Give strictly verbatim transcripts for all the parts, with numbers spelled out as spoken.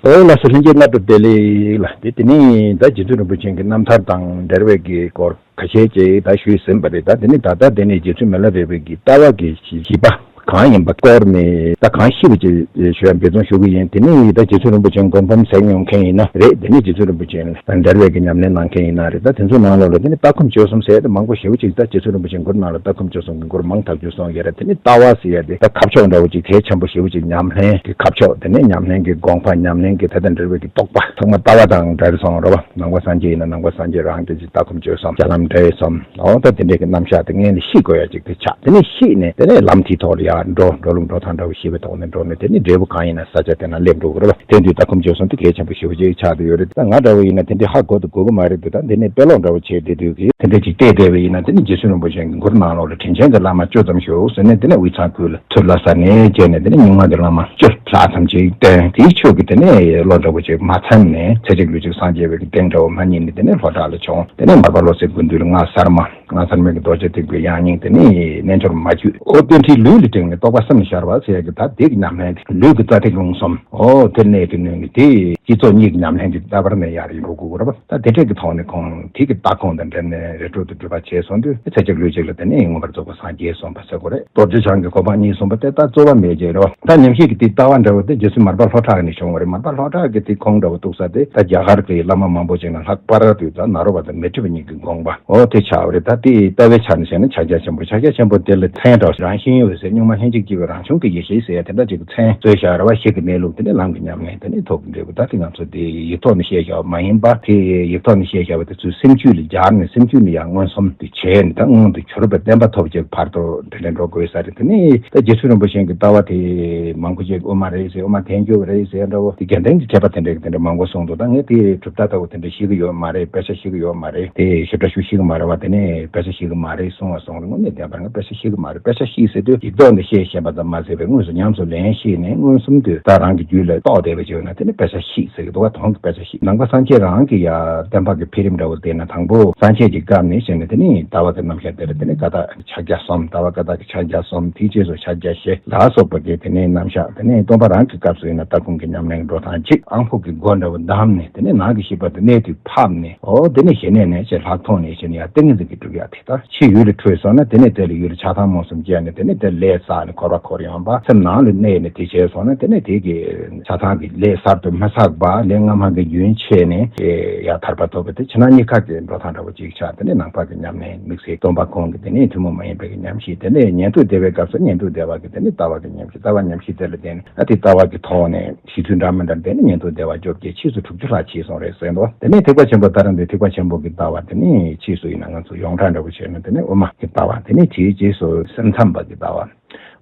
ཨོ་ལགས་སོ། ལྷན་རྒྱས་སྔ་དྲོ་བདེ་ལེགས་ལ། དེ་དེ་ནས་ད་རྗེ་བཙུན་རིན་པོ་ཆེ་གི་རྣམ་ཐར་དང་འབྲེལ་བའི་གི་སྐོར་ཁ་ཤས་ཅིག་ད་ཞུས་ཟིན་པ་རེད། ད་དེ་ནས་ད་ལྟ་དེ་ནས་རྗེ་བཙུན་མི་ལ་རས་པའི་གི་ལྟ་བ་གི་བཞི་པ་གང་ཡིན་པ་སྐོར་ནས་ད་གང་ཤེས་པ་ཅིག་ཞུ་ཡ་འབད་བརྩོན་ཞུ་གི་ཡིན། དེ་ནས་ད་རྗེ་བཙུན་རིན་པོ་ཆེ་མགོན་པོ་གཟིགས་མྱོང་མཁན་ཡིན་ན་རེད། དེ་ནས་རྗེ་བཙུན་རིན་པོ་ཆེ་ལ་འབྲེལ་བའི་གི་ཉམས་ལེན་གནང་མཁན་ཡིན་ན་རེད། ད་དེ་ཚོའི་ནང་ལོགས་ལ་དེ་ནས་ལྟ་སྒོམ་སྤྱོད་གསུམ་ཟེར་ཡ་དེ་མང་པོ་ཞེ་པོ་ཅིག་ད་རྗེ་བཙུན་རིན་པོ་ཆེ་མགུར་ནང་ལ་ལྟ་སྒོམ་སྤྱོད་གསུམ་གི་མགུར་མང་ཐག་ཆོད་གསུངས་ཡོད་རེད། དེ་ནས་ལྟ་བ་ཟེར་ཡ་དེ་ད་ཁ་ཕྱོགས་འདྲ་བོ་ཅིག་གལ་ཆེན་པོ་ཞེ་པོ་ཅིག་ཉམས་ལེན་གི་ཁ་ཕྱོགས། དེ་ནས་ཉམས་ལེན་གི་དགོངས་པ། ཉམས་ལེན་གི་དེ་དང་འབྲེལ་བའི་གི་རྟོགས་པ་ཚང་མ་ལྟ་བ་དང་འབྲེལ་སོང་རེད་བ། ནང་པ་སངས་རྒྱས་ཡིན་ན་ནང་པ་སངས་རྒྱས་རང་གི་ཅིག་ལྟ་སྒོམ་སྤྱོད་གསུམ། བྱ་ལམ་འབྲས་གསུམ། འོ་ད་དེ་འདྲའི་གི་རྣམ་གཞག་དེ་སྔོན་ལ་ཤེས་དགོས་ཡ་ཅིག་དེ་ཆགས། དེ་ནས་ཤེས་ནས་དེ་ནས་ལམ་དེའི་ཐོག་ལ་ཡར་འགྲོ། འགྲོ་ལུགས་འགྲོ་སྟངས་འདྲ་བོ་ཤེས་པའི་ཐོག་ནས་འགྲོ་ནས་དེ་ནས་འབྲས་བུ་གང་ཡིན་ན་ས་ཆ་དེ་ན་སླེབས་འགྲོ་གི་རེད་བ། དེ་དུས་ལྟ་སྒོམ་སྤྱོད་གསུམ་དེ་གལ་ཆེན་པོ་ཞེ་པོ་ཅིག་ཆགས་བསྡད་ཡོད་རེད། ད་ང་འདྲ་བོ་ཡིན་ན་དེ་འདྲའི་ཧ་གོ་དང་གོ་གི་མ་རེད་འདུག་ད་འདི་ནས་དཔེ་ཀློག་འདྲ་བོ་བྱས་བསྡད་དུས་ཀྱི་དེ་འདྲ་ཅིག་བལྟས་བསྡད་པ་ཡིན་ན། དེ་ནས་རྗེ་བཙུན་རིན་པོ་ཆེ་གི་མགུར་ནང་ལོགས་ལ་དྲིན་ཅན་གྱི་བླ་མ་བཅུ་ཙམ་ཞུ་ཟེར་ནས། དེ་ནས་དབུས་གཙང་ཁུལ་ལ་མཐུ་ལྷ་ས་ནས་བྱས་ནས་དེ་ནས་རྙིང་མ་གི་བླ་མ་བཅུ་ལྷག་ཙམ་ཅིག་བསྟེན། དེའི་ཆོས་ཀྱི་དེ་ནས་བློ་འདྲ་བོ་ཅིག་མ་ཚིམས་ནས་ཚེ་གཅིག་ལུས་གཅིག་སངས་རྒྱས་པའི་གི་གདེང་འདྲ་བོ་མ་རྙེད་ནས་དེ་ནས་ལྷོ་བྲག་ལ་བྱོན། དེ་ནས་མར་པ་ལོ་ཙཱའི་སྐུ་མདུན་ལ་སྔགས་གསར་མ། སྔགས་གསར་མའི་གི་རྡོ་རྗེ་ཐེག་པའི་དབྱངས་སྙིང་དེ་ནས་རྣལ་འབྱོར་མ་བརྒྱུད། ཨོ་རྟེན་འབྲེལ་ལུས་ལ་བསྒྲིགས་ནས་རྟོགས་པ་སེམས་ལ་ཤར་བ་ཟེར་ཡ་གི་ད་དེ་གི་ཉམས་ལེན་དེ་ལུས་ཀྱི་རྩ་ཐིག་རླུང་གསུམ། ཨོ་དེ་གནད་དུ་བསྣུན་ནས་དེ་སྤྱི་ཚོགས་གཉིས་ཀྱི་ཉམས་ལེན་གྱི་ལྟ་བར་ནས་ཡར་ཡིན་འགྲོ་དགོས་རེད་པ། ད་དེ་འདྲ་གི་ཐོག་ནས་ཁོང་དེ་གི་ལྟ་དགོངས་དང་འབྲེལ་ནས་རི་ཁྲོད་དུ་སྒྲུབ་པ་བྱས་སོང་དུས་ཚེ་གཅིག་ལུས་གཅིག་ལ་དེ་ནས་མངོན་པར་རྫོགས་པ་སངས་རྒྱས་སོང་བ་ཟེར་དགོས་རེད། རྡོ་རྗེ་འཆང་གི་གོ་འཕང་གཉིས་གསུངས་པ་དེ་ད་རྩོལ་བ་མེད་ཅེས་རེད་པ། ད་ཉམས་ཞིབ་ཀྱི་དེ་ལྟ་བ་འདྲ་བོ་དེ་རྗེ་བཙུན་མར་པ་ལྷོ་བྲག་ནས་བྱུང་བ་རེད། མར་པ་ལྷོ་བྲག་གི་དེ་ཁོང་འདྲ་བོ་གཏུགས་ས་དེ་ད་རྒྱ་གར་གྱི་བླ་མ་མང་པོ་ཅིག་ནང་ལྷག་པར་དུ་ད་ནཱ་རོ་པ་དང་མཻ་ཏྲི་པ་གཉིས་ཀྱི་དགོངས་པ། འོ་དེ་ཆགས་པ་རེད། ད་དེ་ལྟ་བའི་ཆ་ནས་བཤད་ན་ཕྱག་རྒྱ་ཆེན་པོ། ཕྱག་རྒྱ་ཆེན་པོ་དེ་ལ་མཚན་འདྲ་བོ་རང་བཞིན་ཡོད་ཟེར། གཉུག་མ་ལྷན་ཅིག་སྐྱེས་པའི་རང་བྱུང་གི་ཡེ་ཤེས་ཟེར་ཡ་དེ་འདྲ་ཅིག་གི་མཚན་གསོལ་བཞག་རེད་པ། གཞི་གི་གནས་ལུགས་དེ་ནི་ལམ་གྱི་ཉམས་ལེན་དེ་ནི་ཐོབ་ཀྱི་འབྲས་བུ། ད་དེ་ང་ཚོ་དེ་ཡིག་ཐོག་ནས་བཤད་བཞག་པ་མ་ཡིན་པ། དེ་ཡིག་ཐོག་ནས་བཤད་བཞག་པ་དེ་ཚོའི་སེམས་རྒྱུད་ལ་སྦྱར་ནས་སེམས་རྒྱུད་ནས་ཡང་མངོན་སུམ་དུ་བྱས་ནས་ད་མངོན་དུ་གྱུར་པའི་བསྟན་པ་ཐོབ་ཅེས་བར་དུ་དེ་འདྲ་འགྲོ་དགོས་ས་རེད། དེ་ནི་ད་རྗེ་བཙུན་རིན་པོ་ཆེ་གི་ལྟ་བ་དེ་མང་པོ་ཅིག་དབུ་མ་རེད་ཟེར། དབུ་མ་ཐལ་འགྱུར་རེད་ཟེར་འདྲ་བོ་དེ་རྒྱན་ལྡན་གྱི་འགྲེལ་པ་དེ་འདྲ་གི་དེ་འདྲ་མང་པོ་གསུངས་འདུག་ད་ངས་དེ་གྲུབ་མཐའ་ལྟ་བུ་དེ་འདྲ་ཤེས་ཀྱི་ཡོད་མ་རེད། དཔེ་ཆ་ཤེས་ཀྱི་ཡོད་མ་རེད། དེ་ཞིབ་ཕྲ་ཞིག་ཤེས་ཀྱི་མ་རེད་པ། དེ་ནས་དཔེ་ཆ་ཤེས་ཀྱི་མ་རེད་གསུང་བ་སོང་རེད། དངོས་གནས་བདེན་པར་ང་དཔེ་ཆ་ཤེས་ཀྱི་མ་རེད། དཔེ་ཆ་ཤེས་ཟེར་དུས་ཡིག་ཐོག་ནས་བཤད་ཤེས་པ་ཙམ་མ་ཟད་པའི་དངོས་སུ་ཉམས་སུ་ལེན་ཤེས་ནས་མངོན་སུམ་དུ་ད་རང་གི་རྒྱུད་ལ་རྟོགས་བསྡད་པ་ཅིག་ཡོད་ན་དེ་ནི་དཔེ་ཆ་ཤེས་ཟེར་གྱི་འདུག་ག་དོན་གྱི་དཔེ་ཆ་ཤེས། ནང་པ་སངས་རྒྱས་རང་གི་ཡ་བསྟན་པ་གི་འཕེལ་རིམ་འདྲ་བོ་བལྟས་ན་དང་པོ་སངས་རྒྱས་ཀྱི་སྐབས་ནས་བྱས་ནས་དེ་ནི་ལྟ་བ་གི་རྣམ་གཞག་དེ་ལ་དེ་ནི་ཀ་དག་ཕྱག་རྒྱ་གསུམ། ལྟ་བ་ཀ་དག་གི་ཕྱག་རྒྱ་གསུམ། དེའི་རྗེས་སུ་ཕྱག་རྒྱ་བཞི་ལ་སོགས་པ་གི་དེ་ནས་རྣམ་གཞག་དེ་ནས་སྟོན་པ་རང་གི་སྐབས་སུ་ཡིན་ན་ལྟ་སྒོམ་གྱི་ཉམས་ལེན་འགྲོ་སྟངས་གཅིག། ཨང་ཕོ་གི་སྒོ་འདྲ་བོ་བསྡམས་ནས་དེ་ནས་ནང་གི་ཤེས་པ་དེ་གནད་དུ་ཕབ་ནས། འོ་དེ་ནས་ཞི་གནས་ནས་ཞེས་ལྷག་མཐོང་ནས་ཞེས་ནས་ཡང་ཏིང་ངེ་འཛིན་གྱི་སྒྲུབ་ཡག་དེ་ལྟར་ཕྱི་ཡུལ་ལ་བྲོས་སོང་ན་དེ་ནས་དེ་ལ་ཡུལ་ལ་ཆགས་སྡང་རྨོངས་གསུམ་སྐྱེས་ནས་དེ་ནས་དེ་ལས་བསགས་ནས་འཁོར་བ་འཁོར་ཡོང་བ། སེམས་ནང་ལ་གནས་ནས་དེ་བྱས་སོང་ན་དེ་ནས་དེ་གི་ཆགས་སྡང་གི་ལས་གསར་དུ་མ་བསགས་པ། ལས་སྔ་མ་གི་རྒྱུན་ཆད་ནས་ཡང་ཐར་པ་ཐོབ་པ་དེ་ཕྱི་ནང་གཉིས་ཀ་གི་འགྲོ་སྟངས་འདྲ་བོ་ཅིག་ཆགས། དེ་ནས་ནང་པ་གི་ཉམས་ལེན་དམིགས་བསལ་སྟོན་པ་ཁོང་གི་དེ་ནས་ཐུན་མོང་མ་ཡིན་པའི་གི་ཉམས་ཞིབ། དེ་ནས་ཉན་ཐོས་སྡེ་པའི་སྐབས་སུ་ཉན་ཐོས་སྡེ་པ་གི་དེ་ནས་ལྟ་བ་གི་ཉམས་ཞིབ། ལྟ་བ་ཉམས་ཞིབ་དེ་ལ་བརྟེན་ནས་ཨ་དེ་ལྟ་བ་གི་ཐོག་ནས་གཞི་མཐུན་འདྲ་མི་འདྲ་དེ་ནས་ཉན་ཐོས་སྡེ་པ་བཅོ་བརྒྱད་ཕྱིས་སུ་དྲུག་ཅུ་ལྷག་ཕྱིས་སོང་རེད་ཟེར་འདུག་དེ་ནས་ཐེག་པ་ཆེན་པོ་ད་རང་དེ་ཐེག་པ་ཆེན་པོ་གི་ལྟ་བ་དེ་ནས་ཕྱིས་སུ་ཡིན་ན་ང་ཚོ་ཡོངས་གྲགས་འདྲ་བོ་བྱས་ན་དེ་ནས་དབུ་མ་གི་ལྟ་བ། དེ་ནས་དེའི་རྗེས་སུ་སེམས་ཙམ་པ་གི་ལྟ་བ།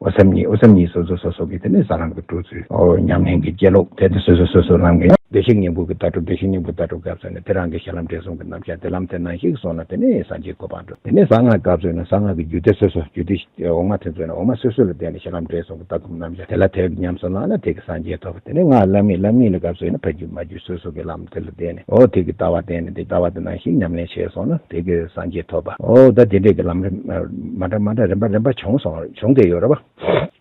དབུ་སེམས་གཉིས། དབུ་སེམས་གཉིས་སོ་སོ་སོ་སོ་གི་དེ་ནས་ས་ལམ་གྱི་སྤྲོ་ཚུལ། ཨོ་ཉམས་ལེན་གྱི་སྐྱེ་ལུགས་དེ་དེ་སོ་སོ་སོ་སོ་ལམ་གྱི། བདེ་གཤེགས་སྙིང་པོ་གི་ལྟ་གྲུབ། བདེ་གཤེགས་སྙིང་པོ་ལྟ་གྲུབ་སྐབས་སུ་ནི་དེ་རང་གི་ཞལ་ལམ་འབྲས་གསུམ་གྱི་རྣམ་གཞག་དེ་ལམ་དེ་ནང་བཞིན་སོང་ན་དེ་ནས་སངས་རྒྱས་གོ་འཕང་འགྲོ། དེ་ནས་གསང་སྔགས་སྐབས་སུ་ནི་གསང་སྔགས་ཀྱི་རྒྱུད་སྡེ་སོ་སོ། རྒྱུད་སྡེ་འོག་མ་དེ་ཚོ་ནི་འོག་མ་སོ་སོ་ལ་བརྟེན་ནས་ཞལ་ལམ་འབྲས་གསུམ་གྱི་ལྟ་གྲུབ་རྣམ་གཞག་དེ་ལ་དེ་ཉམས་སུ་བླངས་ན་དེ་གི་སངས་རྒྱས་ཐོབ། དེ་ནས་སྔགས་བླ་མེད། བླ་མེད་ལ་སྐབས་སུ་ནི་ཕ་རྒྱུད་མ་རྒྱུད་སོ་སོ་གི་ལམ་དེ་ལ་བརྟེན་ནས་ཨོ་དེ་གི་ལྟ་བ་བརྟེན་ནས་དེ་ལྟ་བ་དེ་ནང་བཞིན་ཉམས་ལེན་བྱས་སོང་ན་དེ་གི་སངས་རྒྱས་ཐོབ་པ། ཨོ་ད་དེ་འདྲས་ཀྱི་ལམ་རིམ་མ་འདྲ་མ་འདྲ་རིམ་པ་རིམ་པ་བྱུང་སོང་། བྱུང་བསྡད་ཡོད་རེད་པ།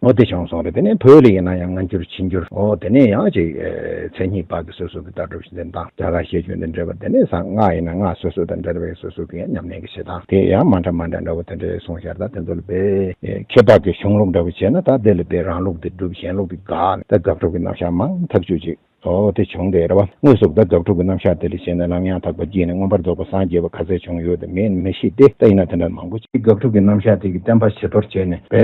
འོ་དེ་བྱུང་སོང་རེད། དེ་ནས་བོད་ལ་ཡིན་ན་ཡང་སྔ་འགྱུར་ཕྱི་འགྱུར། འོ་དེ་ནས་ཡང་ཅིག་ཨེ་མཚན་ཉིད་པ་གི་སོ་སོ་གི་ལྟ་གྲུབ་ཤེས་ལྡན་དང་རྒྱ་གར་བཤད་རྒྱུད་འདི་འདྲ་བ། དེ་ནས་སྔགས་ཡིན་ན་སྔགས་སོ་སོ་དང་འབྲེལ་བའི་སོ་སོ་གི་ཡང་ཉམས་ལེན་གྱི་བྱེད་སྟངས་དེ་ཡང་མ་འདྲ་མ་འདྲ་འདྲ་བོ་དེ་འདྲ་གསུངས་ཤར། ད་དེ་ཚོ་ལ་དཔེ་ཨེ་མཁས་པ་གི་གཞུང་ལུགས་འདྲ་བོ་བྱས་ན་ད་དེ་ལ་དཔེ་རང་ལུགས་དེ་སྒྲུབ། གཞན་ལུགས་དེ་དགག་ནས་ད་དགག་སྒྲུབ་ཀྱི་རྣམ་གཞག་མང་ཐག་ཆོད་ཅིག་འོ་དེ་བྱུང་བསྡད་རེད་བ། དངོས་སུ་ད་དགག་སྒྲུབ་ཀྱི་རྣམ་གཞག་དེ་ལ་བྱས་ནས་ལམ་ཡང་དག་པ་བགྱིས་ནས་མངོན་པར་རྫོགས་པར་སངས་རྒྱས་པ་ག་ཚད་བྱུང་ཡོད་དམ་མེད་མི་ཤེས་ཏེ། ད་ཡིན་ན་དེ་འདྲ་མང་པོ་ཅིག་དགག་སྒྲུབ་ཀྱི་རྣམ་གཞག་དེ་གི་བསྟན་པ་ཕྱི་དོར་བྱས་ནས་དཔེ་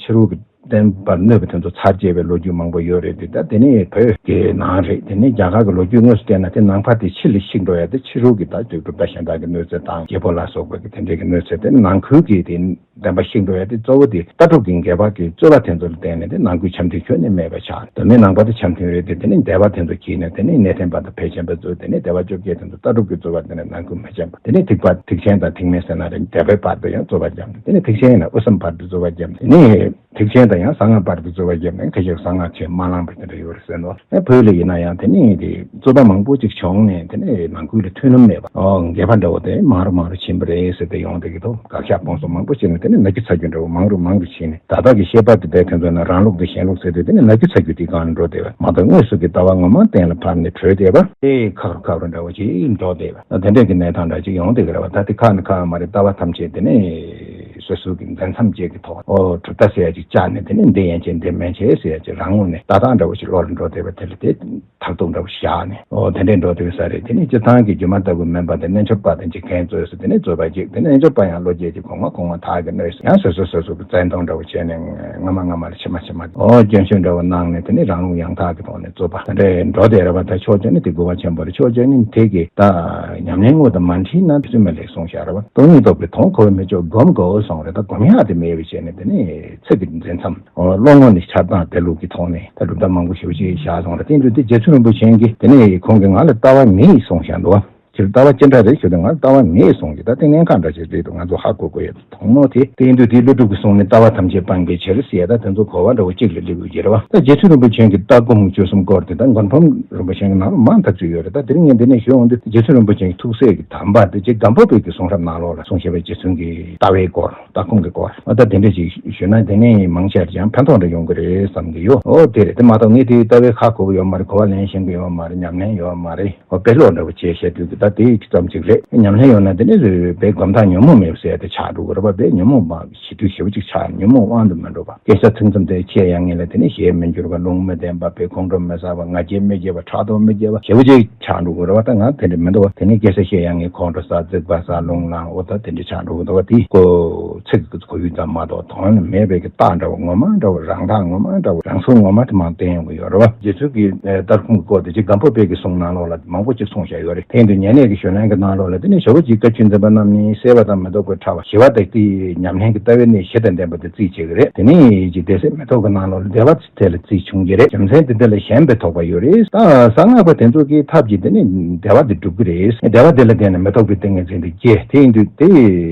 ཕྱི་རོལ་གྱི་བསྟན་པར་གནོད་པའི་དོན་དུ་ཚར་བཅད་པའི་ལོ་རྒྱུས་མང་པོ་ཡོད་རེད་དེ། ད་དེ་ནི་བོད་ཀྱི་ནང་རེད། དེ་ནི་རྒྱ་གར་གྱི་ལོ་རྒྱུས་དངོས་སུ་བལྟས་ན་དེ་ནང་པ་དེ་ཕྱི་ལ་ཞིག་འགྲོ་ཡ་དེ་ཕྱི་རོལ་གྱི་ད་དེ་གྲུབ་མཐའ་གཞན་དག་གི་གནོད་འཚེ་དང་། རྒྱལ་པོ་ལ་སོགས་པ་གི་དེ་འདྲའི་གི་གནོད་འཚེ། དེ་ནི་ནང་ཁུལ་གྱི་དེ་བསྟན་པ་ཞིག་འགྲོ་ཡ་དེ་གཙོ་བོ་དེ་ལྟ་གྲུབ་ཀྱི་འགལ་བ་གི་རྩོད་པ་དེ་ཚོ་ལ་བརྟེན་ནས་དེ་ནང་ཁུལ་འཆམ་མཐུན་ཁྱོན་ནས་མེད་པ་ཆགས། གདོད་མའི་ནང་པ་དེ་འཆམ་མཐུན་རེད་དེ། དེ་ནས་སྡེ་པ་དེ་ཚོ་གྱིས་ནས་དེ་ནས་གནས་བརྟན་པ་དང་ཕལ་ཆེན་པ་ཚོས་དེ་ནས་སྡེ་པ་བཅོ་བརྒྱད་དེ་ཚོ་ལྟ་གྲུབ་ཀྱི་རྩོད་པ་དེ་ནས་ནང་ཁུལ་མ་འཆམ་པ། དེ་ནས་ཐེག་པ་ཐེག་ཆེན་དང་ཐེག་དམན་ཟེར་ན་རེད། སྡེ་པའི་བར་དུ་ཡང་རྩོད་པ་འཆམ། དེ་ནས་ཐེག་ཆེན་ཡིན་ན་དབུ་སེམས་བར་དུ་རྩོད་པ་འཆམ། དེ་ནས་ ཐེག་ཆེན་དང་ཡང་གསང་སྔགས་བར་དུ་རྩོད་པ་བརྒྱབ་ནས་ཁ་ཤས་གསང་སྔགས་ཆོས་མ་བླངས་པ་དེ་འདྲ་ཡོད་རེད་ཟེར་འདུག་ཨེ་བོད་ལ་ཡིན་ན་ཡང་དེ་ནས་དེ་རྩོད་པ་མང་པོ་ཅིག་བྱུང་ནས་དེ་ནས་ནང་ཁུལ་ལ་མཐུན་ལམ་མེད་པ། ཨོ་དགེ་བ་འདྲ་བོ་དེ་མང་རུ་མང་རུ་ཕྱིན་པ་རེད་ཟེར་ཏེ་ཡོང་བསྡད་ཀྱི་འདུག་དགག་བཞག་སྤོང་གསུམ་མང་པོ་བྱས་ནས་དེ་ནས་ནག་སྐྱུར་ཚ་རྒྱུ་འདྲ་བོ་མང་རུ་མང་རུ་ཕྱིན་ནས་ད་ལྟ་གི་བཤད་པ་དེ་དེ་དེ་ཚོ་ན་རང་ལུགས་དེ་གཞན་ལུགས་ཟེར་ཏེ་དེ་ནས་ནག་སྐྱུར་ཚ་རྒྱུ་དེ་སྒང་ལ་འགྲོ་བསྡད་པ་མ་གཏོགས་དངོས་སུ་གི་ལྟ་བ་ངོ་མ་གཏན་ལ་ཕབ་ནས་བྲོས་བསྡད་པ་དེ་ཁག་རུ་ཁག་རུ་འདྲ་བོ་ཅིག་འགྲོ་བསྡད་པ་དེ་འདྲས་ཀྱི་གནས་སྟངས་འདྲ་ཅིག་ཡོང་བསྡད་ཀྱི་རེད་བ། ད་དེ་ཁག་ནས་ཁག་མ་རེད། ལྟ་བ་ཐམས་ཅད་དེ་ནས་སོ་སོ་གི་འཛིན་མཚམས་བཅད་ཀྱི་ཐོག་ཨོ་གྲུབ་མཐའ་ཟེར་ཡ་ཅིག་བཅག་ནས་དེ་ནས་འདི་ཡན་ཆད་འདི་མན་ཆད་ཟེར་ཡ་ཅིག་རང་ངོས་ནས་ལྟ་སྟངས་འདྲ་བོ་ཞིག་བློ་ལ་འགྲོ་བསྡད་པ་དེ་ལ་དེ་མཐར་ཐུག་འདྲ་བོ་བཞག་ནས་ཨོ་དེ་འདྲས་འགྲོ་བསྡད་ས་རེད། དེ་ནས་སྤྱིར་བཏང་གི་སྒྱུ་མ་ལྟ་བུ་མིན་པ་དེ་རྣལ་འབྱོར་པ་དང་འཇིག་རྟེན་རྩོད་ཟེར་དེ་ནས་རྩོད་པ་གཅིག་དེ་ནས་རྣལ་འབྱོར་པ་ཡང་བློ་སྐྱེད་ཀྱི་གོང་མ་གོང་མ་དག་གི་གནས་སུ་ཡང་སོ་སོ་སོ་སོ་གི་བཙན་གཏོང་འདྲ་བོ་བྱས་ནས་སྔ་མ་སྔ་མ་ལ་ཕྱི་མ་ཕྱི་མ་ཨོ་སྐྱོན་ཤོས་འདྲ་བོ་གནང་ནས་དེ་ནས་རང་ལུགས་ཡང་དག་གི་ཐོག་ནས་རྩོད་པ་དེ་འདྲས་འགྲོ་བསྡད་རེད་བ། ད་ཕྱོགས་གཅིག་ནས་དེ་དགོས་པ་ཆེན་པོ་རེད། ཕྱོགས་གཅིག་ནས་དེ་གི་ད་ཉམས་ལེན་དངོས་དང་མ་མཐུན་ན་སུས་མི་ལེགས་གསུངས་བཞག་རེད་བ། སྟོང་ཉིད་རྟོགས་པའི་དོན་གོ་བས་མི་ཆོག་སྒོམ་དགོས་གསུངས་རེད། ད་སྒོམ་ཡག་དེ་མེད་པ་བྱས་ནས་དེ་ནས་ཚིག་གི་འཛིན་མཚམས་ཨོ་བློ་ངོ་ནས་འཆར་སྟངས་དེ་ལུགས་ཀྱི་ཐོག་ནས་ད་གྲུབ་མཐའ་མང་པོ་ཞེ་པོ་ཅིག་བཞག་སོང་རེད། དེ་འདྲ་དེ་རྗེ་བཙུན་རིན་པོ་ཆེ་གིས་དེ་ནས་ཁོང་གིས་ང་ལ་ལྟ་བ་མེད་གསུངས་བཞག་འདུག་བ། ཁྱེད་ལྟ་བ་ཅི་འདྲ་རེད་ཞུ་དུས་ང་ལྟ་བ་མེད་གསུངས་ཀྱི། ད་དེ་གནད་འགག་འདྲ་ཞིག་རེད་འདུག་ང་ཚོ་ཧ་གོ་དགོས་ཡོད། དང་མོ་དེ་དེ་ཡིན་དུས་དེ་ཀླུ་སྒྲུབ་ཀྱི་གསུང་ནི་ལྟ་བ་ཐམས་ཅད་སྤངས་པའི་ཕྱིར་ཟེར་ཡ་ད་དེ་ཚོ་གོ་བ་འདྲ་བོ་གཅིག་ལ་སླེབས་ཡོད་ཀྱི་རེད་བ། ད་རྗེ་བཙུན་རིན་པོ་ཆེ་གི་ལྟ་སྒོམ་སྤྱོད་གསུམ་སྐོར་དེ་ད་མགོན་པོ་རིན་པོ་ཆེ་གི་ནང་ལ་མང་ཐག་ཆོད་ཡོད་རེད། ད་དེ་རིང་ངས་འདི་ནས་ཞུ་འོང་དུས་རྗེ་བཙུན་རིན་པོ་ཆེ་གི་ཐུགས་སྲས་ཀྱི་དམ་པ་དེ་རྗེ་སྒམ་པོ་པའི་གི་གསུང་རབ་ནང་ལོགས་ལ་གསུངས་བཞག་པའི་རྗེ་བཙུན་གྱི་ལྟ་བའི་སྐོར་ལྟ་སྒོམ་གྱི་སྐོར་ཨ་ད་དེ་འདྲ་ཞིག་ཞུས་ན་དེ་ནས་མང་ཆེ་བར་ཀྱང་ཕན་ཐོགས་འདྲ་ཡོང་གི་རེད་བསམ་གྱི་ཡོད། ཨོ་དེ་རེད། དེ་མ་གཏོགས་ངས་དེའི་ལྟ་བའི་ཁ་གོ་གི་ཡོད་མ་རེད། གོ་བ་ལེན་ཤེས་ཀྱི་ཡོད་མ་རེད། ཉམས་ལེན་ཡོད་མ་རེད། ཨོ་དཔེ་ཀློག་འདྲ་བོ་བྱས་བཤད་དུས་ཀྱི་ད་དེ་ཙམ་ཅིག་རེད། ཉམས་ལེན་ཡོད་ན་དེ་ནི་བའི་སྒོམ་ཐག་ཉོན་མོངས་མེད་པ་ཟེར་ཡ་དེ་ཆགས་འགྲོ་གི་རེད་པ། བའི་ཉོན་མོངས་མ་ཞི་དུས་ཞེ་པོ་ཅིག་ཆགས། ཉོན་མོངས་དབང་དུ་མི་འགྲོ་བ། སྐད་ཆ་ཚིག་མཚམས་དེ་ཆད་ཡ་ངེས་ལ་དེ་ནི་ཞེ་མི་འགྱུར་བ། ལུང་མི་བསྟན་པ། བའི་ཁོང་ཁྲོ་མི་ཟ་བ། ང་རྒྱལ་མི་སྐྱེ་བ། ཕྲག་དོག་མི་སྐྱེ་བ་ཞེ་པོ་ཅིག་ཆགས་འགྲོ་གི་རེད་པ། ད་ང་དེ་འདྲ་མི་འདུག་བ། དེ་ནི་སྐད་ཆ་བཤད་ཡ་ངེས་ཁོང་ཁྲོ་ཟ། རྫིག་པ་ཟ། ལུང་ལངས། འོ་ད་དེ་འདྲ་ཆགས་འགྲོ་གི་འདུག་བ། དེ་ཀོ་ཚིག་གི་གོ་ཡུལ་ཙམ་མ་གཏོགས་དོན་ནི་མེད་པའི་གི་རྟགས་འདྲ་བོ་ངོ་མ་འདྲ་བོ་རང་རྟགས་ངོ་མ་འདྲ་བོ་རང་གཟུགས་ངོ་མ་དེ་མར་བསྟན་ཡོང་གི་ཡོད་རེད་བ། རྗེ་བཙུན་གྱི་ལྟར་ཁུངས་ཀྱི་སྐོར་དེ་རྗེ་སྒམ་པོ་པའི་གི་གསུང་ནང་ལོགས་ལ་མང་པོ་ཅིག་གསུངས་བཞག་ཡོད་རེད། དེ་ཡིན་དུས་ཉེ་གནས་ཀྱི་ཞུ་ལན་གྱི་ནང་ལོགས་ལ་དེ་ནས་ཞྭ་བོ་རྗེ་བཀའ་བཅུ་འཛིན་པ་རྣམས་ནི་གསལ་བ་དང་མི་རྟོག་པའི་ཕྲ་བ་ཞི་བ་དང་དེའི་ཉམས་ལེན་གྱི་ལྟ་བའི་གནས་གཞི་དང་ལྡན་པ་དེ་རྩིས་བྱེད་ཀྱི་རེད། དེ་ནས་ཀྱི་བདེ་གསལ་མི་རྟོག་གི་ནང་ལོགས་ལ་བདེ་བ་དེ་ལ་རྩིས་བྱུང་གི་རེད། རྒྱུ་མཚན་དེ་འདི་ལ་ཞེན་པའི་དོགས་པ་ཡོད་རེད། ད་གསང་སྔགས་པ་དེ་ཚོ་གི་ཐབས་ཀྱིས་དེ་ནི་བདེ་བ་དེ་སྒྲུབ་ཀྱི་རེད། བདེ་བ་དེ་ལ་བརྟེན་ནས་མི་རྟོག་པའི་ཏིང་ངེ་འཛིན་དེ་སྐྱེ། དེ་ཡིན་དུས་དེ་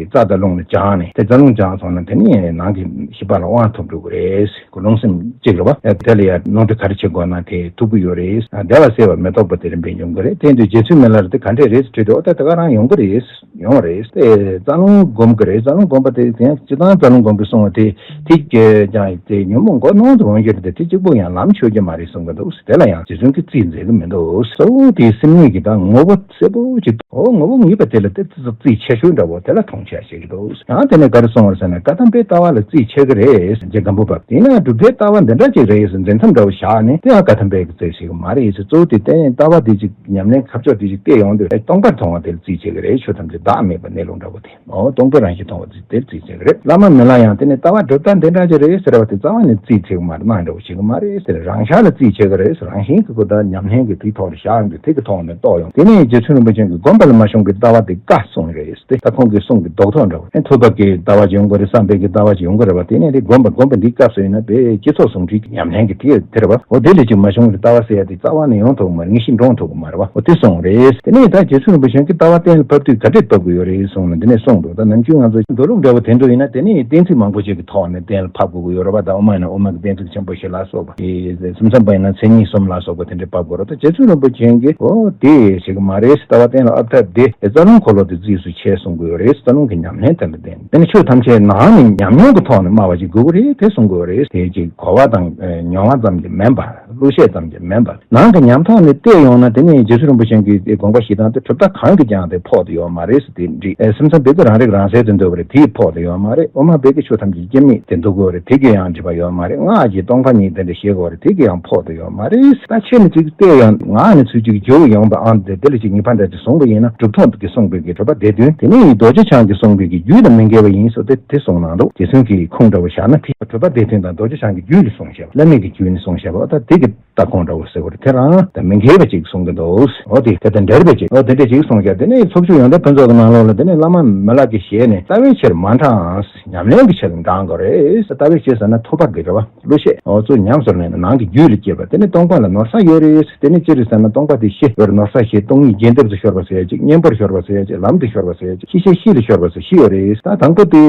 རྩ་དང་རླུང་ལ་སྦྱངས་ནས་དེ་རྩ་རླུང་སྦྱངས་སོང་ན་དེ་ནི་ནང་གི་ཤེས་པ་ལ་དབང་ཐོབ་འགྲོ་གི་རེད། ཀོ་རླུང་སེམས་གཅིག་རེད་བ། དེ་ལ་ཡང་རླུང་དེ་ག་རེ་བྱེད་དགོས་ན་དེ་ཐུབ་ཀྱི་ཡོད་རེད། བདེ་བ་གསལ་བ་མི་རྟོག་པ་དེ་རིམ་པས་འབྱུང་གི་རེད། དེ་ཡིན་དུས་རྗེ་བཙུན་མི་ལ་རེ་དེ་ག་འདྲས་རེད་དྲིས་དུས་འོ་ད་དེ་ག་རང་ཡོང་གི་རེད། ཡོང་བ་རེད། དེ་རྩ་རླུང་སྒོམ་གི་རེད། རྩ་རླུང་སྒོམ་པ་དེ་དེ་ཡང་སྤྱིར་བཏང་རྩ་རླུང་སྒོམ་པའི་གསུང་བ་དེ་དེ་ཀྱེ་ཀྱང་དེ་ཉོན་མོངས་མགོ་རྣོ་དུ་འོང་གི་རེད། དེ་གཅིག་པུ་ཡང་ལམ་ཆོད་ཀྱི་མ་རེད་གསུང་གི་འདུག་དེ་ལ་ཡང་རྗེ་བཙུན་གྱིས་རྩིས་མཛད་ཀྱི་མི་འདུག་གཙོ་བོ་དེ་སེམས་ཉིད་ཀྱི་ད་ངོ་བོ་གསལ་པོ་ཅིག་འོ་ངོ་བོ་ངེས་པ་དེ་ལ་དེ་རྩིས་ཆེ་ཤོས་འདྲ་བོ་དེ་ལ་མཐོང་ཆ་བྱེད་ཀྱི་འདུག་ཡང་དེ་ནས་ག་རེ་གསུངས་པ་རེད་ཟེར་ན་བཀའ་གདམས་པའི་ལྟ་བ་ལ་རྩིས་ཆེ་གི་རེད། རྗེ་སྒམ་པོ་པ་དེས་ན་གྲུབ་མཐའི་ལྟ་བ་འདི་འདྲ་ཅིག་རེད་ཟེར་འཛིན་མཚམས་འདྲ་བོ་བཞག་ནས་དེ་ཡང་བཀའ་གདམས་པའི་གི་རྩིས་ཆེ་གི་མ་རེད་ཟེར། གཙོ་བོ་དེ་བསྟན་ལྟ་བ་དེ་ཅིག་ཉམས་ལེན་ཁ་ཕྱོགས་དེ་ཅིག་བལྟས་ཡོང་དུས་སྟོང་པར་མཐོང་བ་དེ་ལ་རྩིས་ཆེ་གི་རེད། ཆོས་ཐམས་ཅད་བདག་མེད་པ་གནས་ལུགས་འདྲ་བོ་དེ། ཨོ་སྟོང་པའི་རང་བཞིན་མཐོང་བ་དེ་རྩིས་ཆེ་གི་རེད། བླ་མ་མི་ལ་ཡང་དེ་ནས་ལྟ་བ་གྲུབ་མཐའ་འདི་འདྲ་ཅིག་རེད་ཟེར་བ་དེ་རྩ་བ་ནས་རྩིས་ཆེ་གི་མ་རེད། སྣང་འདྲ་བོ་བྱེད་གི་མ་རེད་ཟེར། རང་ཤར་ལ་རྩིས་ཆེ་གི་རེད། རང་བཞིན་གྱི་ཀུན་བཏགས་ཉམས་ལེན་གྱི་དེའི་ཐོག་ལ་བཞག་ཡོང་དུས་དེ་གི་ཐོག་ནས་རྟོགས་ཡོང་། དེ་ནས་རྗེ་བཙུན་རིན་པོ་ཆེ་གིས་སྒོམ་པ་ལ་མ་ཤོང་གི་ལྟ་བ་དེ་བཀའ་གསུངས་རེད་ཟེར། ད་ཁོང་གི་གསུང་གི་རྡོག་ཐོག་འདྲ་བོ་ཨེ་ཐུབ་པ་གི་ལྟ་བ་ཅིག་ཡོང་གི་རེད། བསམ་པའི་གི་ལྟ་བ་ཅིག་ཡོང་གི་རེད་བ། དེ་ནས་དེ་སྒོམ་པ་སྒོམ་པ་འདིའི་སྐབས་སུ་ཡིན་ན་དཔེ་སྤྱི་ཚོགས་ཟུང་འབྲེལ་གྱི་ཉམས་ལེན་གྱི་དེ་དེ་རེད་བ། འོ་དེ་ལས་ཅིག་མ་བྱུང་བའི་ལྟ་བ་ཟེར་ཡ་དེ་རྩ་བ་ནས་ཡོང་ཐུབ་ཀྱི་མ་རེད། ངེས་ཤེས་འདྲོངས་ཐུབ་ཀྱི་མ་རེད་བ། འོ་དེ་གསུངས་རེད། དེ་ནས་ད་རྗེ་བཙུན་རིན་པོ་ཆེ་གིས་ལྟ་བ་གཏན་ལ་ཕབ་དུས་ག་འདྲས་ཐོབ་ཀྱི་ཡོད་རེད་གསུངས་ནས་འདི་ནས་གསུངས་འདུག་ད་ནམ་རྒྱུན་ང་ཚོ་མདོ་ལུགས་འདྲ་བོ་དེ་ཚོ་ཡིན་ན་དེ་ནས་གཏན་ཚིགས་མང་པོ་ཅིག་གི་ཐོག་ནས་གཏན་ལ་ཕབ་དགོས་ཀྱི་ཡོད་རེད་བ། ད་དབུ་མ་ཡིན་ན་དབུ་མ་གི་གཏན་ཚིགས་ཆེན་པོ་བཞི་ལ་སོགས་པ། དེ་སེམས་ཙམ་པ་ཡིན་ན་མཚན་ཉིད་གསུམ་ལ་སོགས་པ་དེ་འདྲས་ཕབ་དགོས་རེད། ད་རྗེ་བཙུན་རིན་པོ་ཆེ་གིས་འོ་དེ་བྱེད་ཀྱི་མ་རེད། ལྟ་བ་གཏན་ལ་ཕབ་ཐབས་དེ་རྩ་རླུང་འཁོར་ལོ་དེ་རྩིས་སུ་བྱས་གསུང་གི་ཡོད་རེད། རྩ་རླུང་གི་ཉམས་ལེན་དེ་ལ་བརྟེན་དེ་ནི་ཆོས་ཐམས་ཅད་ནང་ནས་ཉམས་མྱོང་གི་ཐོག་ནས་སྨྲ་བ་ཅིག་དགོས་ཀྱི་རེད་དེ་གསུང་གི་ཡོད་རེད། དེ་ཅིག་གོ་བ་དང་མྱོང་བ་ཙམ་གྱིས་མིན་པར་གླུ་གཞས་ཙམ་གྱིས་མིན་པར་ནང་གི་ཉམས་ཐོག་ནས་བལྟས་ཡོང་ན་དེ་ནི་རྗེ་བཙུན་རིན་པོ་ཆེ་གི་དགོངས་པ་བཞེས་སྟངས་དེ་གྲུབ་མཐའ་གང་གིས་ཀྱང་དེ་ཕོག་ཏུ་ཡོད་མ་རེད་ཟེར་དེ་འགྲིག་ཨེ་སེམས་ཙམ་པའི་གི་རང་རིག་རང་གསལ་དུ་འདོད་པ་རེད། དེས་ཕོག་ཏུ་ཡོད་མ་རེད། དབུ་མ་པའི་གི་ཆོས་ཐམས་ཅད་སྐྱེ་མེད་དེ་འདོད་དགོས་རེད། དེ་གིས་ཡང་འགྲིག་པ་ཡོད་མ་རེད། སྔགས་ཀྱི་སྟོང་པ་ཉིད་དེ་འདྲ་ཤེས་དགོས་རེད། དེ་གིས་ཡང་ཕོག་ཏུ་ཡོད་མ་རེད། ད་ཆེ་ནས་ཅིག་བལྟས་ཡོང་ངག་ནས་ཚུར་ཅིག་འཇུག་ཡོང་བའམ་དེ་དེ་ལ་ཅིག་ངེས་པ་འདྲ་ཅིག་བཟུང་བ་ཡིན་ན་གྲུབ་ཐོབ་ཀྱིས་གསུངས་པའི་གི་གྲུབ་པ་སྡེ་བདུན་དེ་ནི་རྡོ་རྗེ་འཆང་གིས་གསུངས་པའི་གི་རྒྱུད་དང་མི་འགལ་བ་ཡིན་ཟེར་དེ་དེ་གསུངས་གནང་འདུག་རྗེ་བཙུན་གྱི་ཁུངས་འདྲ་བོ་བཞག་ན་དེ་གྲུབ་པ་སྡེ་བདུན་དང་རྡོ་རྗེ་འཆང་གི་རྒྱུད་ནས་གསུངས་བཞག་པ། བླ་མེད་ཀྱི་རྒྱུད་ནས་གསུངས་བཞག་པ། ད་དེ་གི་ ལྟ་ཁུངས་འདྲ་བོ་ཟེར་བ་རེད། དེ་རང་ད་མི་འགལ་བ་ཅིག་གསུང་གི་འདུག་འོ་དེ་དེ་དང་འབྲེལ་བ་ཅིག་འོ་དེ་འདྲ་ཅིག་གསུང་བྱས། དེ་ནས་ཚོགས་ཆུང་ཡོངས་འདེམས་ཕུན་ཚོགས་ཀྱི་ནང་ལོགས་ལ་དེ་ནས་བླ་མ་མི་ལགས་ཀྱི་ཞལ་ནས་ལྟ་བའི་ཕྱིར་མ་འཕྲང་། ཉམས་ལེན་གྱི་ཕྱིར་འབྲང་དགོས་རེད། ལྟ་བའི་ཕྱིར་ཟེར་ན་ཐོས་པ་གི་རེད་བ། བློ་ཤེས། འོ་ཚོ་ཉམས་སུ་ལེན་ནས་ནང་གི་རྒྱུད་ལ་སྐྱེས་པ། དེ་ནི་སྟོང་པ་ལ་ནོར་ས་ཡོད་རེད། དེ་ནི་ཅི་རེད་ཟེར་ན་སྟོང་པ་དེ་ཤེས་པར་ནོར་ས་ཤེས། སྟོང་ཉིད་རྒྱས་འདེབས་སུ་ཤོར་བ་ཟེར་ཡ་ཅིག་རྙེད་པར་ཤོར་བ་ཟེར་ཡ་ཅིག་ལམ་དུ་ཤོར་བ་ཟེར་ཡ་ཅིག་ཤེས་བྱའི་གཤིས་ལ་ཤོར་བ་ཟེར་བཞི་ཡོད་རེད། ད་དང་པོ་དེ་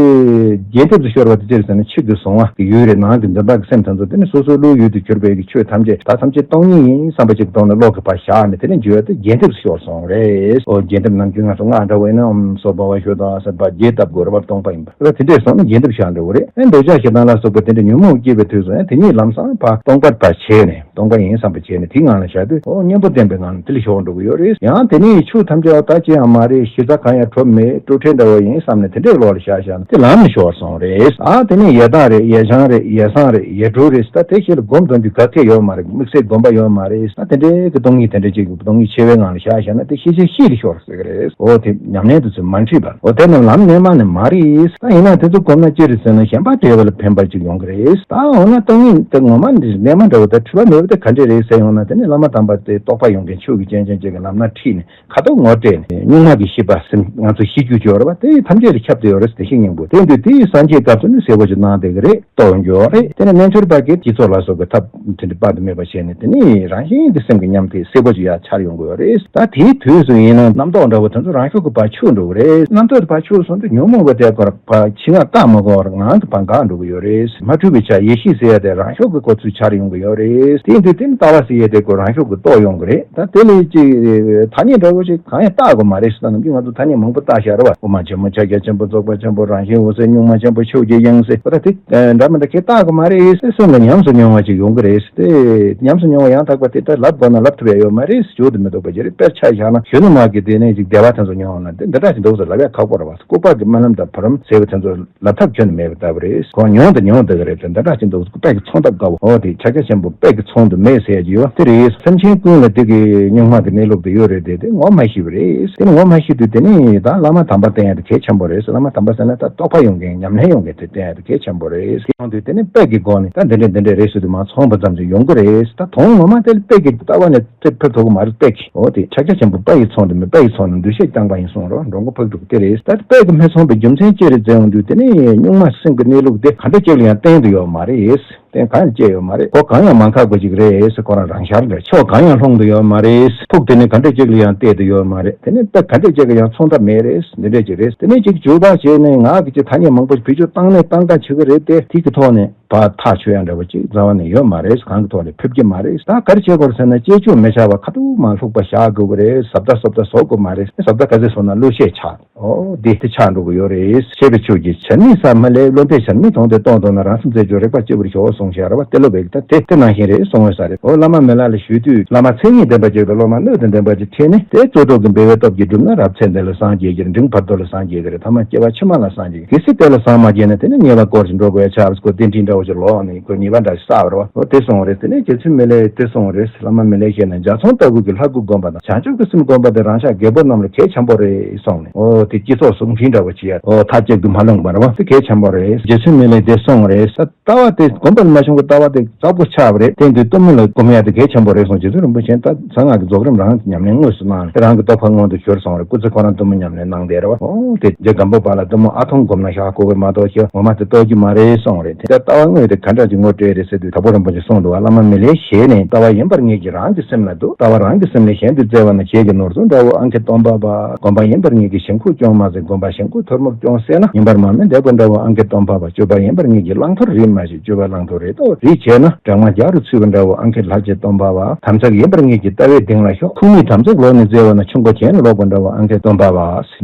རྒྱས་འདེབས་སུ་ཤོར་བ་དེ་ཅི་རེད་ཟེར་ན་ཕྱི་གི་གཟུང་བ་གི་ཡུལ་རེད། ནང་གི་འདུན་པ་གི་སེམས་དེ་ཚོ་དེ་ནི་སོ་སོའི་བློའི་ཡུལ་དུ་གྱུར་པའི་གི་ཆོས་ཐམས་ཅད་ད་ཐམས་ཅད་སྟོང་ཉིད་ཡིན་བསམ་པ་ཅིག་གི་ཐོག་ནས་བློ་གི་ཕར་བཞག་ནས་དེ་ནི་འགྱུར་བ་དེ་རྒྱས་འདེབས་སུ་ཤོར་སོང་རེད། འོ་རྒྱས་འདེབས་ནམ་རྒྱུན་ང་ཚོ་སྔགས་འདྲ་བོ་ཡིན་ན་ཨོཾ་སྭ་བྷཱ་ཝ་ཤོ་དང་ཟེར་བ་རྒྱས་བཏབ་དགོས་རེད་བ། སྟོང་པ་ཡིན་པ་ལ་དེ་འདྲས་སོང་ན་རྒྱས་འདེབས་ཤར་འགྲོ་གི་རེད། ཨེ་འདོད་ཆགས་ཞེ་སྡང་ལ་སོགས་པ་དེ་འདྲ་ཉོན་མོངས་སྐྱེས་པའི་དུས་སུ་ཨེ་དེ་ཉིད་ལམ་སང་ཕར་སྟོང་པར་ཕར་བྱས་ནས་སྟོང་པ་ཡིན་བསམ་པ་བྱས་ནས་དེའི་ངང་ལ་བཞག་དུས་འོ་གཉེན་པོ་བསྟེན་པའི་ངང་ལ་དེ་ལ་ཤོར་འགྲོ་གི་ཡོད་རེད། ཡང་དེ་ནས་ཆོས་ཐམས་ཅད་ད་ཅི་ཡང་མ་རེད། གཞི་རྩ་གང་ཡང་གྲུབ་མེད། སྤྲོས་བྲལ་འདྲ་བོ་ཡིན་བསམ་ནས་དེ་འདྲའི་བློ་ལ་བཞག་བཞག་ན་དེ་ལམ་ནས་ཤོར་སོང་རེད། ཨ་དེ་ནས་ཡས་སྟགས་རེད། ཡས་བྱང་རེད། ཡས་བཟང་རེད། ཡས་འབྲུག་རེད། ད་དེ་ཤེས་ལ་སྒོམ་སྡོམ་རྒྱུ་ག་གེ་ཡོད་མ་རེད། དམིགས་བསལ་སྒོམ་པ་ཡོད་མ་རེད། ད་དེ་འདྲའི་གི་སྟོང་ཉིད་དེ་འདྲ་ཅིག་གི་སྟོང་ཉིད་ཆེ་བའི་ངང་ལ་བཞག་བཞག་ན་དེ་ཤེས་བྱའི་གཤིས་ལ་ཤོར་ཟེར་གི་རེད། འོ་དེ་ཉམས་ལེན་དུ་ཚུལ་མ་འཁྲིད་པ། འོ་དེ་རྣམས་ལམ་རྣལ་མ་ནི་མ་རེད། ད་ཡིན་ན་དེ་ཚོ་གོམས་ན་ཅི་རེད་ཟེར་ན་གཞན་པ་བདེ་བ་ལ་ཕན་པ་ཅིག་ཡོང་གི་རེད། ད་འོ་ན་སྟོང་ཉིད་དེ་ངོ་མ་འདི་རྣལ་མ་འདྲ་བོ་དང་འཁྲུལ་པ་མེད་པ་དེ་ག་འདྲས་རེད་ཟེར་ཡོང་ན། དེ་ནི་བླ་མ་དམ་པ་དེ་རྟོགས་པ་ཡོད་མཁན་ཆོས་ཀྱི་སྤྱན་ཅན་ཅིག་གིས་ལམ་སྣ་ཁྲིད་ནས་ཁ་དོག་ངོ་སྤྲད་ནས་གཉུག་མ་གི་ཤེས་པ་སེམས་ང་ཚོ་ཤེས་རྒྱུ་ཅིག་ཡོད་རེད་བ། དེ་ཐམས་ཅད་ལ་ཁྱབ་བསྡད་ཡོད་རེད། བདེ་གཤེགས་སྙིང་པོ་དེ་འདུག་དེ་སངས་རྒྱས་སྐབས་སུ་ནི་གསལ་པོ་ཅིག་གནང་བསྡད་ཀྱི་རེད། རྟོགས་ཡོང་གི་ཡོད་རེད། དེ་ནས་རྣལ་འབྱོར་པ་གིས་དཀྱིལ་ཚོགས་ལ་སོགས་པའི་ཐབས་དེ་འདྲ་དཔག་ཏུ་མེད་པ་བྱས་ནས་དེ་ནི་རང་བཞིན་གྱི་སེམས་ཀྱི་ཉམས་དེ་གསལ་པོ་ཅིག་ཡར་འཆར་ཡོང་གི་ཡོད་རེད། ད་དེའི་དུས་སུ་ཡིན་ན་རྣམ་རྟོག་འདྲ་བོ་དེ་ཚོ་རང་ཤུགས་ཀྱིས་ཕར་ཆུད་འགྲོ་གི་རེད། རྣམ་རྟོག་དེ་ཕར་ཆུད་སོང་དུས་ཉོན་མོངས་པ་དེ་ཁོ་རང་ཕར་ཕྱིན་ཡ་བལྟ་མ་དགོས་པར་ངང་དུ་ཕར་འགག་འགྲོ་གི་ཡོད་རེད། མ་འཁྲུལ་བའི་ཆ་ཡེ་ཤེས་ཟེར་ཡ་དེ་རང་ཤུགས་ཀྱིས་ཁོ་ཚུར་འཆར་ཡོང་གི་ཡོད་རེད། དེ་ཡིན་དུས་དེ་ནི་ལྟ་བ་ཟེར་ཡ་དེ་ཁོ་རང་ཤུགས་ཀྱིས་རྟོགས་ཡོང་གི་རེད། ད་དེ་ལས་ཅིག་ཐ་སྙད་འདྲ་བོ་ཅིག་གང་ཡང་བཏགས་དགོས་མ་རེད་ཟེར། ནམ་རྒྱུན་ང་ཚོ་ཐ་སྙད་མང་པོ་བཏགས་བཞག་རེད་བ། དབུ་མ་ཆེན་མོ། ཕྱག་རྒྱ་ཆེན་པོ། རྫོགས་པ་ཆེན་པོ། རང་བཞིན་འོད་གསལ། གཉུག་མ་ཆེན་པོ། ཆོས་ཀྱི་དབྱིངས་ཟེར་བ། ད་དེ་འདྲ་མི་འདྲ་གང་ཡང་བཏགས་དགོས་མ་རེད་ཟེར། སེམས་ལ་ཉམས་སུ་མྱོང་བ་ཅིག་ཡོང་གི་རེད་ཟེར། དེ་ཉམས་སུ་མྱོང་བ་ཡང་དག་པ་དེ་ལྟར་ལབ་དགོས་ན་ལབ་ཐུབ་ཡ་ཡོད་མ་རེད། བྱེད་དུ་མི་འདུག་པ་ཅིག་རེད། དཔེར་ཆ་བཞག་ན་གཞོན་ནུ་མ་གིས་དེ་ནས་ཅིག་བདེ་བ་དེ་ཚོ་མྱོང་ན་དེ་འདི་འདྲ་ཞིག་འདུག་ཟེར་ལབ་ཡ་ཁག་པོ་རེད་བ། ལྐུགས་པ་གི་སྨོན་ལམ་དང་བུ་རམ་ཟེར་བ་དེ་ཚོ་ལབ་ཐབས་ཁྱོན་ནས་མེད་པ་ལྟ་བུ་རེད། ཁོང་མྱོང་དང་མྱོང་བསྡད་ཀྱི་རེད་དེ། འདི་འདྲ་ཞིག་འདུག་དཔེ་གི་ཚོང་ཐབས་དཀའ་བོ། འོ་དེ་ཕྱག་རྒྱ་ཆེན་པོ་དཔེ་གི་ཚོང་དུ་མེད་ཟེར་ཡ་ཅིག་ཡོད་དེ་རེད། སེམས་ཅན་ཀུན་ལ་དེ་གི་གཉུག་མ་གི་གནས་ལུགས་དེ་ཡོད་རེད་དེ། དེ་ངོ་མ་ཤེས་པ་རེད། དེ་ནི་ངོ་མ་ཤེས་དུས་དེ་ནི་ད་བླ་མ་དམ་པ་བསྟེན་ཡ་དེ་གལ་ཆེན་པོ་རེད། བླ་མ་དམ་པ་ཟེར་ན་ད་རྟོགས་པ་ཡོང་མཁན་ཉམས་ལེན་ཡོང་མཁན་དེ་བསྟེན་ཡ་དེ་གལ་ཆེན་པོ་རེད། དེ་ཡོང་དུས་དེ་ནི་དཔེ་གི་སྒོ་ནས་ད་འདི་འདྲ་འདི་འདྲ་རེད་ཟེར་དུས་མར་ཚོང་པ་ཙམ་ཞིག་ཡོང་གི་རེད། ད་དོན་ངོ་མ་དེ་ལ་དཔེ་གི་ལྟ་བ་ནས་དེ་ཕེབས་ཐུབ་ཀྱི་མ་རེད། དཔེ་གི་འོ་དེ་ཕྱག་རྒྱ་ཆེན་པོ་དཔེ་ཡི་ཚོང་དུ་མེད། དཔེ་ཡི་ཚོང་ནི་འདུ་ཤེས་རྐྱང་པ་ཡིན་གསུངས་རོགས། འགྲོ་མགོ་ཕུག་འདུག་དེ་རེད། ད་དཔེ་གི་མི་ཚོང་པའི་རྒྱུ་མཚན་ཅི་རེད་ཟེར་ཡོང་དུས་དེ་ནི་གཉུག་མ་སེམས་ཀྱི་གནས་ལུགས་དེ་ག་འདྲ་ཅིག་ལ་ཡང་བརྟེན་དུ་ཡོད་མ་རེད། བརྟེན་གང་ཡང་བཅས་ཡོད་མ་རེད། ཁོ་གང་ཡང་མ་འགགས་པ་ཅིག་རེད་ཟེར། ཁོ་རང་རང་ཤར་རེད། ཕྱོགས་གང་ཡང་ལྷུང་དུ་ཡོད་མ་རེད། ཐུགས་དེ་ནི་ག་འདྲ་ཅིག་ལ་ཡང་གཏད་དུ་ཡོད་མ་རེད། དེ་ནི་དཔེ་ག་འདྲ་ཅིག་གི་ཡང་ཚོང་ཐབས་མེད་རེད། འདི་འདྲ་ཅིག་རེད། དེ་ནི་ཅིག་འཇུག་པ་བྱས་ནས་ངག་གི་ཅིག་ཐ་སྙད་མང་པོ་ཞིག་བེད་སྤྱོད་བཏང་ནས་བཏང་བཏང་བྱེད་ཀྱི་རེད་དེ། དེ་གི་ཐོག་ནས་ཕར་ཐག་ཆོད་ཡ་འདྲ་བོ་ཅིག་རྩ་བ་ནས་ཡོད་མ་རེད། གང་གི་ཐོག་ནས་ཕེབས་ཀྱི་མ་རེད། ད་ག་རེ་བྱེད་དགོས་རེད་ཟེར་ན་གཅེས་ཕྱོགས་མི་ཆགས་པ་ཁ་ཐུག་མར་ལྷུག་པ་བཞག་དགོས་ཀྱི་རེད། གཟབ་གཟབ་གཟབ་གཟབ་བཟོ་དགོས་མ་རེད། གཟབ་གཟབ་ག་ཚོད་བཟོ་ན་བློ་ཤེད་ཆག་འོ་དེ་དེ་ཆགས་འགྲོ་གི་ཡོད་རེད། ཞེས་པའི་ཆོས་ཀྱི་ཆར་མིག་ས་མ་ལས། བློ་འདས་ཆར་མིག་མཐོང་སྟེ། སྟོང་དུ་ན་རང་སེམས་རྩད་གཅོད། རེག་པ་གཅིག་པུར་ཞོག་གསུངས་བཞག་རེད་བ། དེ་ལོ་བས་ད་དེ་དེ་ནང་བཞིན་རེད་གསུང་འོས་ས་རེད། འོ་བླ་མ་མི་ལ་ལ་ཞུས་དུས་བླ་མ་མཚན་ཉིད་ལྡན་པ་ཅིག་དང་སློབ་མ་སྣོད་དང་ལྡན་པ་ཅིག་ཁྲིད་ནས་དེ་རྩོལ་སྒྲུབ་ཀྱི་འབད་བའི་སྟོབས་ཀྱིས་བསྒྲུབས་ན་རབ་ཚེ་འདི་ལ་སངས་རྒྱས་ཀྱི་འབྲིང་བར་དོ་ལ་སངས་རྒྱས་ཀྱི་རེད། ཐ་མ་སྐྱེ་བ་ཕྱི་མ་ལ་སངས་རྒྱས་ཀྱི་གལ་སྲིད་དེ་ལ་སངས་མ་རྒྱས་ན་དེ་ནི་ཉེས་པ་སྐོར་ཞིག་འགྲོ་དགོས་ཡ་ཆགས་པ་སྐོར་གདན་འདྲེན་འདྲ་བོ་ཞིག་ལོག་ནས་ཁོས་ཉེས་པ་འདྲ་ཞིག་བསགས་པ་རེད་བ། འོ་དེ་གསུངས་པ་རེད། དེ་ནས་རྗེ་བཙུན་མི་ལས་དེ་གསུངས་པ་རེད། བླ་མ་མི་ལས་ཞེས་ན་འཇའ་ཚོན་ལྟ་བུ་གི་ལྷ་སྐུ་བསྒོམ་པ་དང་བྱང་ཆུབ་ཀྱི་སེམས་བསྒོམ་པ་དེ་རང་ཤག་རྒད་པོ་རྣམས་ལ་གལ་ཆེན་པོ་རེད་གསུངས་ནས། འོ་དེ་སྤྱི་ཚོགས་སྲུང་འཕྲིན་འདྲ་བོ་བྱེད་ཡ། འོ་མཐའ་གཅིག་ཏུ་མ་ལྷུང་བ་རེད་བ། དེ་གལ་ཆེན་པོ་རེད། རྗེ་བཙུན་མི་ལས་དེ་གསུངས་པ་རེད། ལྟ་བ་དེ་སྒོམ་པ་ལ་མ་བྱུང་བའི་ལྟ་བ་དེ་ཙག་པོ་ཆགས་པ་རེད། དེ་དུས་གཏུམ་མོ་ལ་སྒོམ་ཡ་དེ་གལ་ཆེན་པོ་རེད་གསུངས། རྗེ་བཙུན་རིན་པོ་ཆེས་ད་གསང་སྔགས་ཀྱི་རྫོགས་རིམ་རང་ཉམས་ལེན་དངོས་སུ་གནང་རེད། རང་གི་རྟོགས་པ་མངོན་དུ་གྱུར་སོང་རེད། སྐུ་ཚེ་ཁོ་རང་གཏུམ་མོ་ཉམས་ལེན་གནང་བསྡད་རེད་བ། འོ་དེ་རྗེ་སྒམ་པོ་པ་ལ་གཏུམ་མོ་ཨ་ཐུང་སྒོམ་ན་ཤག་ཁོ་གི་མ་གཏོགས་ཤེས་ངོ་མ་དེ་རྟོགས་རྒྱུ་མ་རེད་གསུངས་རེད། དེ་ལྟ་བ་དངོས་དེ་ག་འདྲ་ཅིག་ངོ་སྤྲད་རེད་ཟེར་དུས་དྭགས་པོ་རིན་པོ་ཆེས་གསུངས་འདུག་བ། བླ་མ་མི་ལས་ཞེས་ནས་ལྟ་བ་ཡིན་པར་ངེས་ཀྱི་རང་གི་སེམས་ལ་འདུག་ལྟ་བ་རང་གི་སེམས་ལས་གཞན་དུ་བཙལ་བ་ན་བྱེད་ཀྱི་ནོར་ཟུག་འདྲ་བོ་ཨང་ཁེ་སྟོང་པ་བ། སྒོམ་པ་ཡིན་པར་ངེས་ཀྱི་ཞིང་ཁུག་སྐྱོང་མ་ཟད། སྒོམ་པ་ཞིང་ཁུག་ཐུར་མོ་སྐྱོང་སད་ན་ཉིན་པར་མ་སྨོས་འདེབས་པ་འདྲ་བོ་ཨང་ཁེ་སྟོང་པ་བ། སྤྱོད་པ་ཡིན་པར་ངེས་ཀྱི་བླང་དོར་རིག་མ་ཤེས། སྤྱོད་པ་བླང་དོར་རེ་དོགས་རིག་བྱས་ན་སྦྲང་མ་རྒྱག་རུ་ཚུད་པ་འདྲ་བོ་ཨང་ཁེ་ལྷ་ཆེ་སྟོང་པ་བ། དམ་ཚིག་ཡིན་པར་ངེས་ཀྱི་ལྟ་བའི་གདིང་ལ་ཞོག་ཁུག་མིག་དམ་ཚིག་ལོག་ནས་བཙལ་བ་ན་ཆུ་མགོ་གྱེན་ལ་ལོག་པ་འདྲ་བོ་ཨང་ཁེ་སྟོང་པ་བ།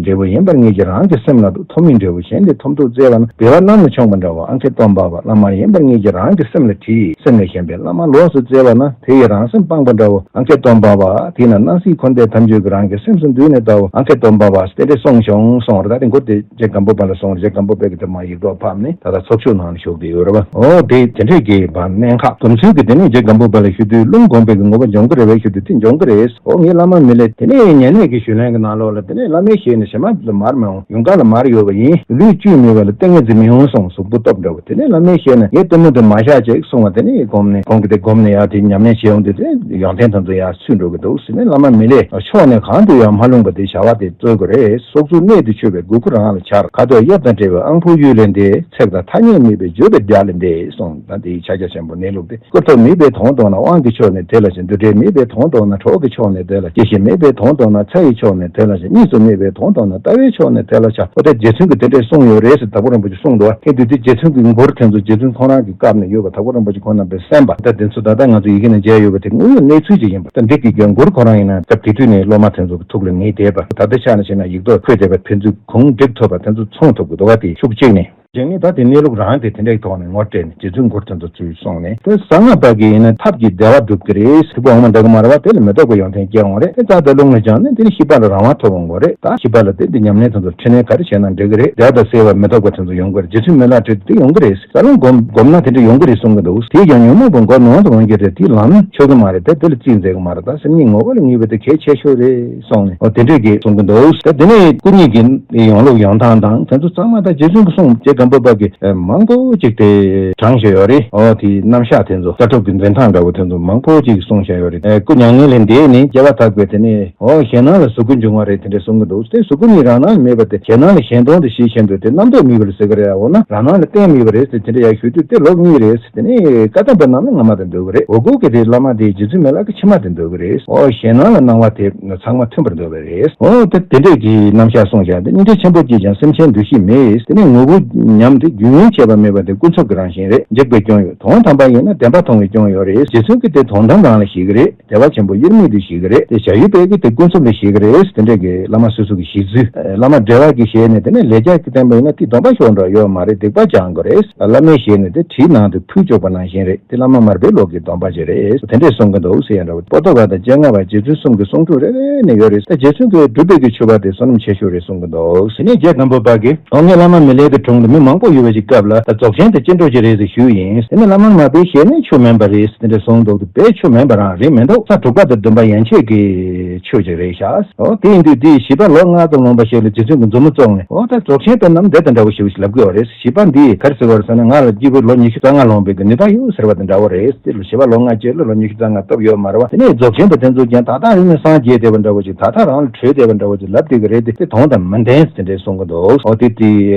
འབྲས་བུ་ཡིན་པར་ངེས་ཀྱི་རང་གི་སེམས་ལ་འདུག་ཐོབ་མིན་འབྲས་བུ་གཞན་དེ་ཐོབ་འདུག་བཙལ་བ་ན་བདེ་བ་གནམ་ལ་མཆོངས་པ་འདྲ་བོ་ཨང་ཁེ་སྟོང་པ་བ། བླ་མ་ཡིན་པར་ངེས་ཀྱི་རང་གི་སེམས་ལ་དྲིས། སེམས་ལས་གཞན་པའི་བླ་མ་ལོགས་སུ་བཙལ་བ་ན་དེ་ཡི་རང་སེམས་སྤངས་པ་འདྲ་བོ་ཨང་ཁེ་སྟོང་པ་བ། དེས་ན་སྣང་སྲིད་འཁོར་འདས་ཐམས་ཅད་ཀྱི་རང་གི་སེམས་སུ་འདུས་ནས་ལྟ་བུ་ཨང་ཁེ་སྟོང་པ་བ། དེ་འདྲས་གསུངས་བྱུང་གསུངས་རེད། ད་དེ་མགུར་དེ་རྗེ་སྒམ་པོ་པ་ལ་གསུངས་རེད། རྗེ་སྒམ་པོ་པས་ཀྱི་དེ་མ་ཡིག་ཐོག་ཕབ་ནས་ད་ལྟ་ཚོགས་ཆུང་ནང་ལ་བཞུགས་བསྡད་ཡོད་རེད་བ། འོ་དེ་དེ་ འདྲེས་ཀྱི་བ་གནད་འགག་སྡོམ་ཚུལ་གྱི་དེ་ནས་རྗེ་སྒམ་པོ་པ་ལ་ཞུ་དུས་རླུང་སྒོམ་པའི་གི་ངོ་བོ་འཇོམས་ཀྱི་རེད་བས་ཞུ་དུས་དེ་འཇོམས་ཀྱི་རེད། འོ་ངའི་བླ་མ་མི་ལས་དེ་ནས་ཉེ་གནས་ཀྱི་ཞུ་ལན་གྱི་ནང་ལོགས་ལ་དེ་ནས་བླ་མའི་ཞལ་ནས་ཞེ་མ་ལ་མར་མི་འོང་ཡུངས་ཀ་ལ་མར་ཡོད་པ་ཡིན། ལུས་བཅུད་མེད་པ་ལ་ཏིང་ངེ་འཛིན་མི་འོང་གསུངས། གཟུགས་པོ་སྟོབས་འདྲ་བོ་དེ་ནས་བླ་མའི་ཞལ་ནས་ངའི་གཏི་མུག་དེ་མ་བཞག་ཅིག་གསུངས་པ་དེ་ནས་སྒོམ་ནས་ཁོང་གི་དེ་སྒོམ་ནས་ཡར་དེ་ཉམས་ལེན་བྱེད་འོང་དུས་དེ་ཡོན་ཏན་དེ་ཚོ་ཡར་ཚུད་འགྲོ་གི་འདུག་ཟེར་ནས་བླ་མ་མི་ལས་ཕྱོགས་ནས་གང་དུ་ཡང་མ་ལྷུང་བ་དེ་བྱ་བ་དེ་རྩོད་དགོས་རེད། སྲོག་རྩོལ་གནད་དུ་ཆུད་པའི་དགོས་མཁོ་རང་ལ་འཆར། ཁ་དོག་གཡབ་དང་བྲལ་བའི་ཨང་ཕོ་གཡུལ་ལས་འདས། ཚེགས་དང་ཐ་སྙད་མེད་པའི་བརྗོད་པའི་རྒྱ་ལས་འདས་གསུངས། ད་འདིའི་ཕྱག་རྒྱ་ཆེན་པོ་གནས་ལུགས་དེ། སྐུར་སྟོབས་མེད་པའི་དོན་རྟོགས་ན་དབང་གི་ཕྱོགས་ནས་དེ་ལ་བྱ། འདུ་འབྲལ་མེད་པའི་དོན་རྟོགས་ན་གྲོགས་ཀྱི་ཕྱོགས་ནས་དེ་ལ་བྱ། སྐྱེ་ཤི་མེད་པའི་དོན་རྟོགས་ན་ཚེ་ཡི་ཕྱོགས་ནས་དེ་ལ་བྱ། གཉིས་སུ་མེད་པའི་དོན་རྟོགས་ན་ལྟ་བའི་ཕྱོགས་ནས་དེ་ལ་བྱ། འོ་ད་རྗེ་བཙུན་གྱིས་དེ་འདྲས་གསུངས་ཡོད་རེད་ཟེར་དྭགས་པོ་རིན་པོ་ཆེ་གསུངས་འདུག་བ། ཧེ་དུས་དེ་རྗེ་བཙུན་གྱི་མགུར་དེ་ཚོ་རྗེ་བཙུན་ཁོང་རང་གི་སྐབས་ནས་ཡོད་པ་དྭགས་པོ་རིན་པོ་ཆེ་ཁོང་རྣམ་པས་གསན་པ། ད་དེ་ཚོ་ད་ལྟ་ང་ཚོ་ཡི་གེ་ནང་མཇལ་ཡོད་པ་དེ་དངོས་ཡོད་གནས་ཚུལ་ཅིག་ཡིན་པ། ད་འདི་གི་མགུར་ཁོ་རང་ཡིན་ན་སྐབས་དེ་དུས་ནས་སློབ་མ་དེ་ཚོ་གི་ཐུགས་ལ་ངེས་བསྡད་པ། ད་ལྟ་ཆ་ནས་བྱས་ན་ཡིག་ཐོག་འཁོད་བསྡད་པ་ཕན་ཚུན་གུང་སྒྲིག་ཐུབ་པ་དེ་ཚོ་མཚུངས་ཐུབ་ཀྱི་འདུག་བ། དེ་ཤུགས་གཅིག་ནས། རྗེས་ནས་ད་དེ་གནས་ལུགས་རང་དེ་དེ་འདྲའི་ཐོག་ནས་ངོ་སྤྲད་ནས་རྗེ་བཙུན་མགུར་དེ་ཚོ་ཚུར་སོང་ནས། དེ་གསང་སྔགས་པ་གི་ཡིན་ན་ཐབས་ཀྱིས་བདེ་བ་སྒྲུབ་ཀྱི་རེད། ཐུབ་པ་འོང་མ་འདྲ་གི་མ་རེད་བ། དེ་ལ་མི་རྟག་པའི་ཡོན་ཏན་སྐྱེ་འོང་རེད། དེ་རྩ་དང་རླུང་ལ་སྦྱངས་ནས་དེ་ནི་ཤེས་པ་ལ་རང་དབང་ཐོབ་འོང་གི་རེད། ད་ཤེས་པ་ལ་དེ་འདི་ཉམས་ལེན་དེ་ཚོ་འཕྲིན་ལས་ག་རེ་བྱས་ན་འགྲིག་གི་རེད། བདེ་བ་དང་གསལ་བ་མི་རྟག་པ་དེ་ཚོ་ཡོང་གི་རེད། རྗེ་བཙུན་མི་ལ་བྲིས་དེ་ཡོང་གི་རེད། རྩ་རླུང་སྒོམ་སྒོམ་ན་དེ་འདྲ་ཡོང་གི་རེད་གསུང་གི་འདུག་དེས་ཀྱང་ཉོན་མོངས་པ་མགོ་ནོར་དུ་འོང་གི་རེད། དེའི་ལམ་ཆོད་གི་མ་རེད། ད་དེ་ལ་རྩིས་མཛད་གི་མ་རེད། ད་སེམས་ཉིད་ངོ་བོ་ལ་ངེས་པ་དེ་གལ་ཆེ་ཤོས་རེད་གསུངས་ནས། འོ་དེ་འདྲས་ཀྱི་གསུང་གི་འདུག་ད་དེ་ནས་སྐུ་ཉིད་ཀྱི་ཡོང་ལུགས་ཡོང་སྟངས་དང་དེ་ཚོ་ཚང་མ་ད་རྗེ་བཙུན་གྱི་གསུང་རྗེ་སྒམ་པོ་པ་གི་མང་པོ་ཅིག་དེ་དྲངས་བཞག་ཡོད་རེད། འོ་དེ་རྣམ་གཞག་དེ་ཚོ་ལྟ་གྲུབ་ཀྱི་འཛིན་སྟངས་འདྲ་བོ་དེ་ཚོ་མང་པོ་ཅིག་གསུངས་བཞག་ཡོད་རེད། སྐུ་མྱ་ངན་ལས་འདས་ནས་སྐྱེ་བ་དག་པའི་དེ་ནས་འོ་གཞན་སྣང་ལ་གཟུགས་སྐུ་འབྱུང་བ་རེད་དེ་འདྲས་གསུང་གི་འདུག་དེ་གཟུགས་སྐུ་ཉིད་རང་སྣང་མེད་པ་དེ་གཞན་སྣང་ལ་ཞེན་སྟོང་དུ་ཞེན་བཞིན་དུ་དེ་རྣམ་རྟོག་མེད་པར་ཟེར་གི་རེད། འོ་ན་རང་སྣང་ལ་གཏན་མེད་པ་རེད་ཟེར་དེ་འདྲ་ཡང་ཞུ་དུས་དེ་ལོག་གཉིས་རེད། དེ་ནས་བཀའ་གདམས་པ་རྣམས་ལ་སྔ་མ་དེ་འདོད་ཀྱི་རེད། འོ་སྒོ་གི་དེ་བླ་མ་དེ་རྗེ་བཙུན་མི་ལ་གི་ཕྱི་མ་དེ་འདོད་ཀྱི་རེད། འོ་གཞན་སྣང་ལ་སྣང་བ་དེ་ཚང་མ་མཐུན་པར་འདོད་པ་རེད། འོ་དེ་དེ་འདྲས་ཀྱི་རྣམ་གཞག་གསུངས་བཞག་དེ་སྙིང་རྗེ་ཆེན་པོ་སྐྱེས་ཀྱང་སེམས་ཅན་འདུ་ཤེས་མེད། དེ་ནས་ངོ་བོ་ཉམས་ཏེ་རྒྱུན་ཡུན་ཆད་པ་མེད་པ་དེ་ཀུན་རྫོབ་ཀྱི་རང་བཞིན་རེད། འཇིག་པའི་སྐྱོན་ཡོད། དོན་དམ་པ་ཡིན་ན་བདེན་པ་མཐོང་བའི་སྐྱོན་ཡོད་རེད། རྗེ་བཙུན་གྱིས་དེ་དོན་དམ་རང་ལ་ཞེད་ཀྱི་རེད། བདེ་བ་ཆེན་པོ་དབྱེར་མེད་དུ་ཞེད་ཀྱི་རེད། དེ་བྱ་ཡུལ་པས་ཀྱི་དེ་ཀུན་རྫོབ་ལ་ཞེད་ཀྱི་རེད། དེ་འདྲས་ཀྱི་བླ་མ་སོ་སོ་གི་ཞེད་ཚུལ། བླ་མ་བསྒྲལ་བ་གི་ཞལ་ནས་དེ་ནས་ལས་རྒྱ་གི་བསྟན་པ་ཡིན་ན་དེ་སྡོམ་པ་ཤོག་འགྲོ་ཡོད་མ་རེད། སྡིག་པ་སྦྱང་དགོས་རེད། བླ་མའི་ཞལ་ནས་དེ་གྲིའི་ནང་དུ་ཕུལ་བཅུག་པ་ནང་བཞིན་རེད། དེ་བླ་མ་མར་པའི་ལུགས་ཀྱི་སྡོམ་པ་ཅིག་རེད། དེ་འདྲས་གསུང་གི་འདུག་ཟེར་ཡ་འདྲ་བོ། པོ་ཏོ་བ་དང་སྤྱན་སྔ་བ་རྗེ་བཙུན་གསུམ་གྱི་གསུང་སྒྲོས་རེ་རེ་ནས་ཡོད་རེད། ད་རྗེ་བཙུན་གྱི་སྒྲུབ་པའི་གི་མཆོད་པ་དེ་བསོད་ནམས་ཆེ་ཤོས་རེད་གསུང་གི་འདུག་དེ་ནས་རྗེ་སྒམ་པོ་པ་གིས་ཨོ་ངས་བླ་མ་མི་ལའི་གི་དྲུང་དུ་མི་མང་པོ་ཡོད་པ་ཞིག་སྐབས་ལ་ད་རྫོགས་ཆེན་དེ་ཅི་འདྲ་ཅིག་རེད་ཟེར་ཞུས་ཡིན། དེ་ནས་བླ་མ་མར་པའི་ཞལ་ནས་ཆོས་མིན་པ་རེད་དེ་འདྲ་གསུངས་འདུག་དེ་ཆོས་མིན་པ་རང་རེད་མི་འདུག་ས་དྲུག་པ་དང་བདུན་པ་ཡན་ཆད་ཀྱི་ཆོས་ཅིག་རེད་ཤག་འོ་དེ་ཡིན་དུས་དེའི་བཞི་པ་ལོ་ལྔ་ཙམ་ལོན་པ་ཞིག་ལ་རྗེ་བཙུན་གྱི་མཛུབ་མོ་བཙུགས་ནས་འོ་ད་རྫོགས་ཆེན་པའི་རྣམས་འདི་དང་འདྲ་བོ་ཞིག་ལབ་དགོས་པ་རེད། བཞི་པ་འདིས་ག་རེ་ཟེར་བ་རེད་ཟེར་ན་ང་ལ་སྐྱེས་བུ་ལོ་ཉི་ཤུ་རྩ་ལྔ་ལོན་པའི་གི་ནུས་པ་ཡོད་ཟེར་བ་དང་འདྲ་བོ་རེད། དེ་ལ་བཞི་པ་ལོ་ལྔ་བཅས་ལ་ལོ་ཉི་ཤུ་རྩ་ལྔ་སྟོབས་ཡོད་མ་རེད་བ། དེ་ནས་རྫོགས་ཆེན་པ་དེ་ཚོ་ཀྱང་ད་ལྟ་རིང་ནས་སངས་རྒྱས་བསྡད་པ་འདྲ་བོ་ཅིག་ད་ལྟ་རང་ལ་གྲོལ་བསྡད་པ་འདྲ་བོ་ཅིག་ལབ་བསྡད་ཀྱི་རེད་དེ། དེ་དོན་དང་མི་ལྡན་ཟེར་དེ་འདྲས་གསུང་གི་འདུག་འོ་དེ་དེ་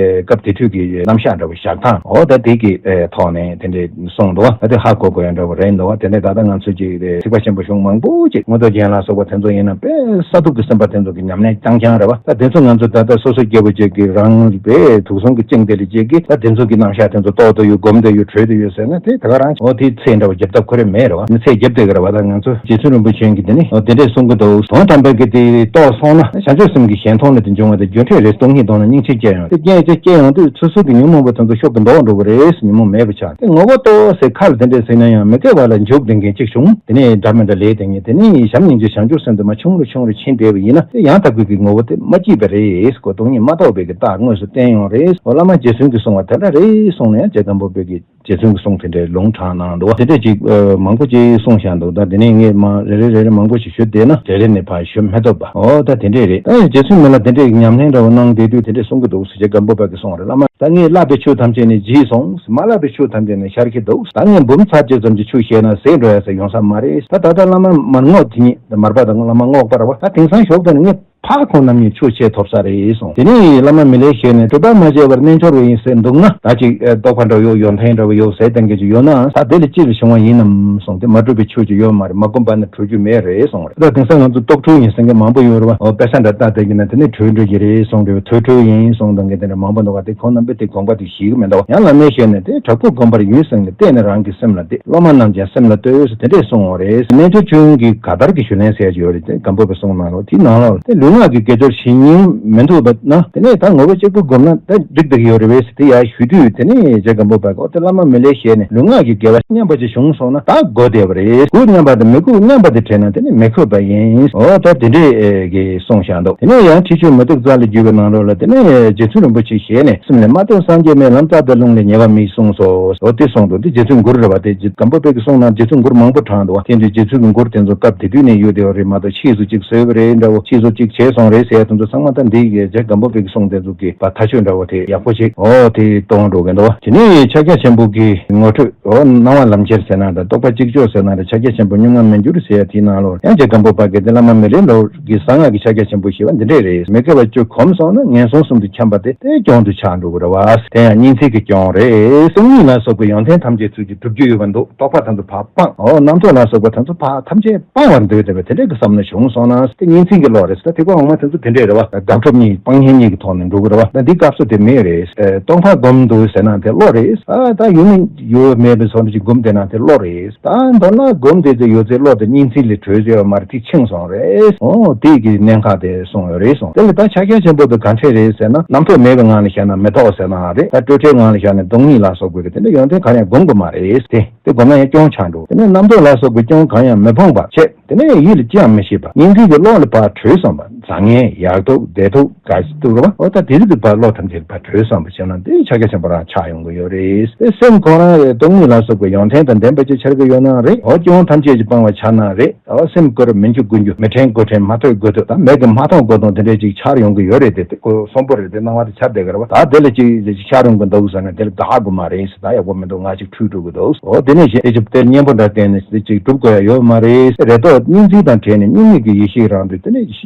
སྐབས་དེ་དུས་ཀྱི་རྣམ་གཞག་འདྲ་བོ་བཞག་སྟངས་འོ་ད་དེ་གི་ཐོག་ནས་དེ་འདྲས་གསུངས་འདུག་ད་དེ་ཧ་གོ་དགོས་ཡ་འདྲ་བོ་རེད་འདུག་དེ་ནས་ད་ལྟ་ང་ཚོ་ཅིག་དེ་ཐེག་པ་ཆེན་པོ་གཞུང་མང་པོ་ཅིག་མངོན་རྟོགས་རྒྱན་ལ་སོགས་པ་དེ་ཚོ་ཡིན་ན་དཔེ་ས་ཐུབ་ཀྱི་སེམས་པ་དེ་ཚོ་གི་ཉམས་ལེན་རྐྱང་རྐྱང་རེད་བ། ད་དེ་ཚོ་ང་ཚོ་ད་ལྟ་སོ་སོ་སྐྱེ་བོ་ཅིག་གི་རང་དཔེ་དུག་གསུམ་གྱི་བཅིངས་དེ་ལ་ཅིག་གིས་ད་དེ་ཚོ་གི་རྣམ་གཞག་དེ་ཚོ་རྟོགས་དུ་ཡོད་སྒོམ་དུ་ཡོད་གྲོལ་དུ་ཡོད་ཟེར་ན་དེ་ད་ག་རང་ཨོ་དེའི་ཚད་འདྲ་བ་རྒྱབ་ཐབས་ཁོ་རེ་མེད་རེད་བ། མི་ཚད་རྒྱབ་བསྡད་ཀྱི་རེད་བ། ད་ང་ཚོ་རྗེ་བཙུན་རིན་པོ་ཆེ་གིས་དེ་ནི་ཨོ་དེ་འདྲས་གསུང་གི་འདུག་དོན་དམ་པའི་གི་དེ་རྟོགས་སོང་ན་བྱང་ཆུབ་སེམས་ཀྱི་གཞན་མཐོང་ལས་དེ་འབྱུང་བ་དེ་རྒྱུ་འབྲས་རེད། སྟོང་ཉིད་དོན་ལ་སྙིང་རྗེ་སྐྱེ་ཡོང་དེ་སྐྱེ་སྐྱེ་སྐྱེ་ཡོང་དུས་སོ་སོ་གི་ཉོན་མོངས་པ་དེ་ཚོ་ཤུགས་ཀྱིས་ལྡོག་འགྲོ་གི་རེད། ཉོན་མོངས་མེད་པ་ཆགས་དེ་ངོ་བོ་ཏོག་ཙམ་ཁ་ལ་དེ་འདྲས་ཟེར་ན་ཡང་མི་དགེ་བ་ལ་འཇུག་དེ་འགན་གཅིག་བྱུང་དེ་ནས་འདྲ་མི་འདྲ་ལས་དེ་ཉིད་དེ་ནས་བྱམས་སྙིང་རྗེ་བྱང་ཆུབ་སེམས་དེ་མ་ཆུང་རུ་ཆུང་རུ་ཕྱིན་བསྡད་པ་ཡིན་ན་དེ་ཡང་དག་པའི་གི་ངོ་བོ་དེ་མ་སྐྱེས་པ་རེད། ཁོ་སྟོང་ཉིད་མ་རྟོགས་པའི་གི་རྟགས་དངོས་སུ་བསྟན་ཡོང་རེད། འོ་བླ་མ་རྗེ་བཙུན་གྱིས་གསུངས་པ་དེ་འདྲ་རེད་གསུངས་ནས་ཡང་རྗེ་སྒམ་པོ་པའི་གི་རྗེ་བཙུན་གྱི་གསུང་དེ་འདྲའི་ལུང་དྲངས་གནང་འདུག་དེ་འདྲ་ཅིག་ཨ་མང་པོ་ཅིག་གསུངས་བཞག་འདུག་ད་དེ་ནས་ངས་མ་རེ་རེ་རེ་རེ་མང་པོ་ཞིག་ཞུ་བསྡད་ན་རེ་རེ་ནས་ཕར་ཞུ་མི་ཐུབ་པ། འོ་ད་དེ་འདྲས་རེད། ད་རྗེ་བཙུན་མི་ལ་དེ་འདྲའི་ཉམས་ལེན་འདྲ་བོ་གནང་བསྡད་དུས་དེ་འདྲས་གསུང་གི་འདུག་ཟེར་རྗེ་སྒམ་པོ་པ་གིས་གསུངས་པ་རེད། བླ་མ་ད་ངས་བསླབ་པའི་ཆོས་ཐམས་ཅད་ནི་བརྗེད་སོང་། མ་བསླབ་པའི་ཆོས་ཐམས་ཅད་ནི་ཤར་གྱི་འདུག་ད་ངས་འབུམ་ཚར་གཅིག་ཙམ་གྱི་ཆོས་བཤད་ན་ཟད་འགྲོ་ཡ་ཟེར་ཡོང་ས་མ་རེད། ད་ད་ལྟ་བླ་མ་མར་རྔོག་དེ་ཉིད་མར་པ་དང་བླ་མ་རྔོག་པ་རེད་བ། ད་དེང་སང་ཞོགས་པ་ནས་ངས་ཕར་ཁོང་རྣམ་གཉིས་ཆོས་བཤད་ཐོབ་ས་རེད་གསུངས། དེ་ནས་བླ་མ་མི་ལའི་ཞལ་ནས་སྒྲུབ་པ་མ་བྱས་པར་རྣལ་འབྱོར་བ་ཡིན་ཟེར་འདུག་ན་ད་ཅིག་རྟོགས་པ་འདྲ་བོ་ཡོད་ཡོན་ཏན་འདྲ་བོ་ཡོད་ཟེར་བསྟན་མཁན་ཅིག་ཡོད་ན་ད་དེ་ལ་ཅི་ལ་བྱུང་བ་ཡིན་ནམ་གསུངས་ཏེ། མ་གྲུབ་པའི་ཆོས་ཅིག་ཡོད་མ་རེད། མ་བསྒོམས་པ་ན་གྲུབ་རྒྱུ་མེད་རེད་གསུངས་རེད། ད་དེང་སང་ང་ཚོ་རྟོགས་འཁྲུལ་ཡིན་ཟེར་མཁན་མང་པོ་ཡོད་རེད་བ། འོ་དཔེ་ས་འདྲ་ལྟ་བསྡད་ཀྱི་ན་དེ་ནས་གྲོལ་འགྲོ་གི་རེད་གསུངས་རེད། ཐོས་གྲོལ་ཡིན་གསུངས་དང་གི་དེ་འདྲ་མང་པོ་འདུག་བ། དེ་ཁོང་རྣམ་པས་དེ་དགོངས་པ་དེ་ཞིག་མི་འདུག་ཡང་བླ་མའི་ཞལ་ནས་དེ་དྲག་པོས་བསྒོམ་པར་ཡུན་སེང་ནས་བལྟས་ནས་རང་གི་སེམས་ལ་བལྟས། སློབ་མ་རྣམས་ཀྱང་སེམས་ལ་ལྟོས་སུ་དེ་འདྲས་གསུངས་པ་རེད། རྣལ་འབྱོར་ཆོས་དབྱིངས་ཀྱི་ག་དར་གྱི་ཞུ་ལན་ཟེར་ཡ་ཅིག་ཡོད་རེད། དེ་སྒམ་པོ་པས་གསུངས་གནང་རོགས། དེའི་ནང་ལོགས་ལ་དེ་ལུས་ ལུས་ངག་གི་དགེ་སྦྱོར་བྱེད་སྙིང་མི་འདུག་པ་ན། དེ་ནས་ད་ངོ་བོ་གཅིག་པུ་བསྒོམས་ན་ད་འགྲིག་བསྡད་ཀྱི་ཡོད་རེད་པས་དེ་ཡར་ཞུ་དུས། དེ་ནས་རྗེ་སྒམ་པོ་པ་གིས་དེ་བླ་མ་མི་ལའི་ཞལ་ནས་ལུས་ངག་གི་དགེ་བ་མཉམ་པ་ཅིག་བྱུང་སོང་ན་ད་གོ་བདེ་བ་རེད། གུས་མཉམ་པ་དང་མི་གུས་མཉམ་པ་དེ་བྲལ་ན་དེ་ནི་མི་གུས་པ་ཡིན། འོ་ད་དེ་འདྲས་ཀྱི་གསུངས་བཞག་འདུག་དེ་ནས་ཡང་ཁྲིད་ཆོས་མེ་ཏོག་རྩ་ལས་བརྒྱུད་པའི་ནང་ལོགས་ལ་དེ་ནས་རྗེ་བཙུན་རིན་པོ་ཆེའི་ཞལ་ནས། སེམས་ལས་མ་གཏོགས་སངས་རྒྱས་མེད། ལམ་རྩ་བྲལ་ལུང་ལས་ཉེས་པ་མེད་གསུངས་སོ། འོ་དེ་གསུངས་འདུག་འདི་རྗེ་བཙུན་མགུར་རེད་པ། དེ་རྗེ་སྒམ་པོ་པ་གིས་གསུངས་ན་རྗེ་བཙུན་མགུར་མང་པོ་བགྲངས་འདུག་པ། དེ་འདྲའི་རྗེ་བཙུན་གྱི་མགུར་དེ་ཚོ་སྐབས་དེ་དུས་ནས་ཡོད་བསྡད་པ་རེད་མ་གཏོགས་ཕྱིས་སུ་ཅིག་བཟོས་པ་རེད་འདྲ་བོ། ཕྱིས་སུ་ཅིག་བྱས་སོང་རེད་ཟེར་ཡ་དེ་ཚོ་ཚང་མ་ད་འདི་གི་རྗེ་སྒམ་པོ་པ་གིས་གསུངས་དེ་ཚོ་གི་པ་ཐ་ཆོད་འདྲ་བོ་དེ་ཡག་པོ་ཅིག་འོ་དེ་གཏོང་འགྲོ་གི་འདུག་པ། དེ་ནས་ཕྱག་རྒྱ་ཆེན་པོ་གི་ངོ་སྤྲོད། འོ་སྣང་བ་ལམ་ཁྱེར་ཟེར་ན་འདྲ། རྟོགས་པ་གཅིག་ལྕོགས་ཟེར་ན་འདྲ། ཕྱག་རྒྱ་ཆེན་པོ་མྱུར་མངའ་མི་འགྱུར་ཟེར་ཡ་དེའི་ནང་ལོགས་ཡང་རྗེ་སྒམ་པོ་པ་གིས་དེ་བླ་མ་མི་ལའི་ལོ་གི་གསང་སྔགས་ཀྱི་ཕྱག་རྒྱ་ཆེན་པོ་ཞེས་པ་འདི་འདྲས་རེད། མི་དགེ་བ་བཅུ་གོམས་སོང་ན་ངན་སོང་གསུམ་དུ་འཁྱམས་པ་དེ་དེ་སྐྱོང་དུ་ཆགས་འགྲོ་གི་རེད་པ། དེ་ཡང་གཉིས་འཛིན་གྱིས་སྐྱོང་རེད། སྟོང་ཉིད་ལ་སོགས་པའི་ཡོན་ཏན་ཐམས་ཅད་ཚུལ་གྱིས་སྒྲུབ་རྒྱུ་ཡོད་པ་འདུག་རྟོག་པ་དེ་ཚོ་ཕར་སྤང་། འོ་རྣམ་རྟོག་ལ་སོགས་པ་དེ་ཚོ་ཕར་ཐམས་ཅད་སྤང་བར་འདོད་བསྡད་པ་དེ་འདྲས་ཀྱི་བསམ་བློ་བྱུང་སོང་ན་དེ་གཉིས་འཛིན་གྱི་བློ་རེད་ཟེར། ད་ཐེག་པ་འོག་མ་དེ་ཚོ་དེ་འདྲས་རེད་པ། དགག་སྒྲུབ་གཉིས་སྤང་གཉེན་གཉིས་ཀྱི་ཐོག་ནས་འགྲོ་གི་རེད་པ། ད་འདི་སྐབས་སུ་དེ་མེད་རེད། སྟོང་པ་སྒོམ་འདུག་ཟེར་ན་དེ་བློ་རེད། ད་ད་ཡོད་མེད་ཡོད་མེད་པའི་བཟོ་འདྲ་ཅིག་སྒོམ་བསྡད་ན་དེ་བློ་རེད། ད་མདོར་ན་སྒོམ་དེ་ཚོ་ཡོད་ཚད་བློ་དེ་གཉིས་འཛིན་ལས་གྲོལ་ཡོད་མ་རེད། དེ་ཕྱིན་སོང་རེད། འོ་དེ་གི་གནད་འགག་དེ་གསུངས་ཡོད་རེད་གསུངས། དེ་ལ་ད་ཕྱག་རྒྱ་ཆེན་པོ་དེ་ག་འདྲས་རེད་ཟེར་ན་རྣམ་རྟོག་མེད་པའི་ངང་ལ་བཞག་ན་མི་རྟོག་ཟེར་ན་རེད། ད་སྤྲོས་བྲལ་ངང་ལ་བཞག་ན་སྟོང་ཉིད་ལ་སོགས་པའི་དེ་འདྲ་ཡོན་ཏན་གང་ཡང་སྒོམ་དགོས་མ་རེད། དེ་དེ་སྒོམ་ན་ཡང་སྐྱོན་ཆགས་འགྲོ། དེ་ནས་རྣམ་རྟོག་ལ་སོགས་པའི་སྐྱོན་གང་ཡང་མི་སྤོང་བར་བྱེད། དེ་ནས་ཡིད་ལ་ཅི་ཡང་མི་བྱེད་པ། གཉིས་འཛིན་གྱི་བློ་ལ་ཕར་གྲོལ་སོང་བ། བཟང་ངན་ཡག་སྡུག་བདེ་སྡུག་དགའ་སྡུག་རེད་པ། འོ་ད་དེ་རིགས་ཀྱི་བར་བློ་ཐམས་ཅད་ཕར་གྲོལ་སོང་བ་བྱས་ན་དེ་ཕྱག་རྒྱ་ཆེན་པོ་རང་ཆགས་ཡོང་གི་ཡོད་རེད། དེ་སེམས་ཁོ་རང་ལ་སྟོང་ཉིད་ལ་སོགས་པའི་ཡོན་ཏན་དང་ལྡན་པ་ཅིག་འཆར་གྱི་ཡོད་ན་རེད། འོ་སྐྱོན་ཐམས་ཅད་ཀྱིས་སྤངས་པ་ཆགས་ན་རེད། འོ་སེམས་ཀུན་མི་འགྱུར་ཀུན་འགྱུར། མི་དྲན་དགུ་དྲན། མ་ཐོས་དགུ་ཐོས། ད་མེད་ཀྱི་མ་མཐོང་དགུ་མཐོང་དེ་འདྲས་ཅིག་འཆར་ཡོང་གི་ཡོད་རེད། དེ་དེ་ཀོ་གསོན་པོ་རེད། དེ་སྣང་བ་དེ་འཆར་བསྡད་ཀྱི་རེད་པ། ད་དེ་ལ་ཅིག་ཅིག་འཆར་ཡོང་གི་འདུག་ཟེར་ན་དེ་ལ་དགའ་དགོས་མ་རེད། ད་ཡག་པོ་མི་འདུག་ང་ཅིག་འཁྲུལ་འགྲོ་གི་འདུག་འོ་དེ་ནས་གཞན་དེ་ཅིག་དེར་གཉེན་པོ་འདྲ་བསྟེན་ནས་དེ་ཅིག་སྒྲུབ་དགོས་ཡ་ཡོད་མ་རེད། རེ་དོགས་གཉིས་འཛིན་དང་བྲལ་ནས་གཉིས་མེད་ཀྱི་ཡེ་ཤེས་རང་དུ་དེ་ནས་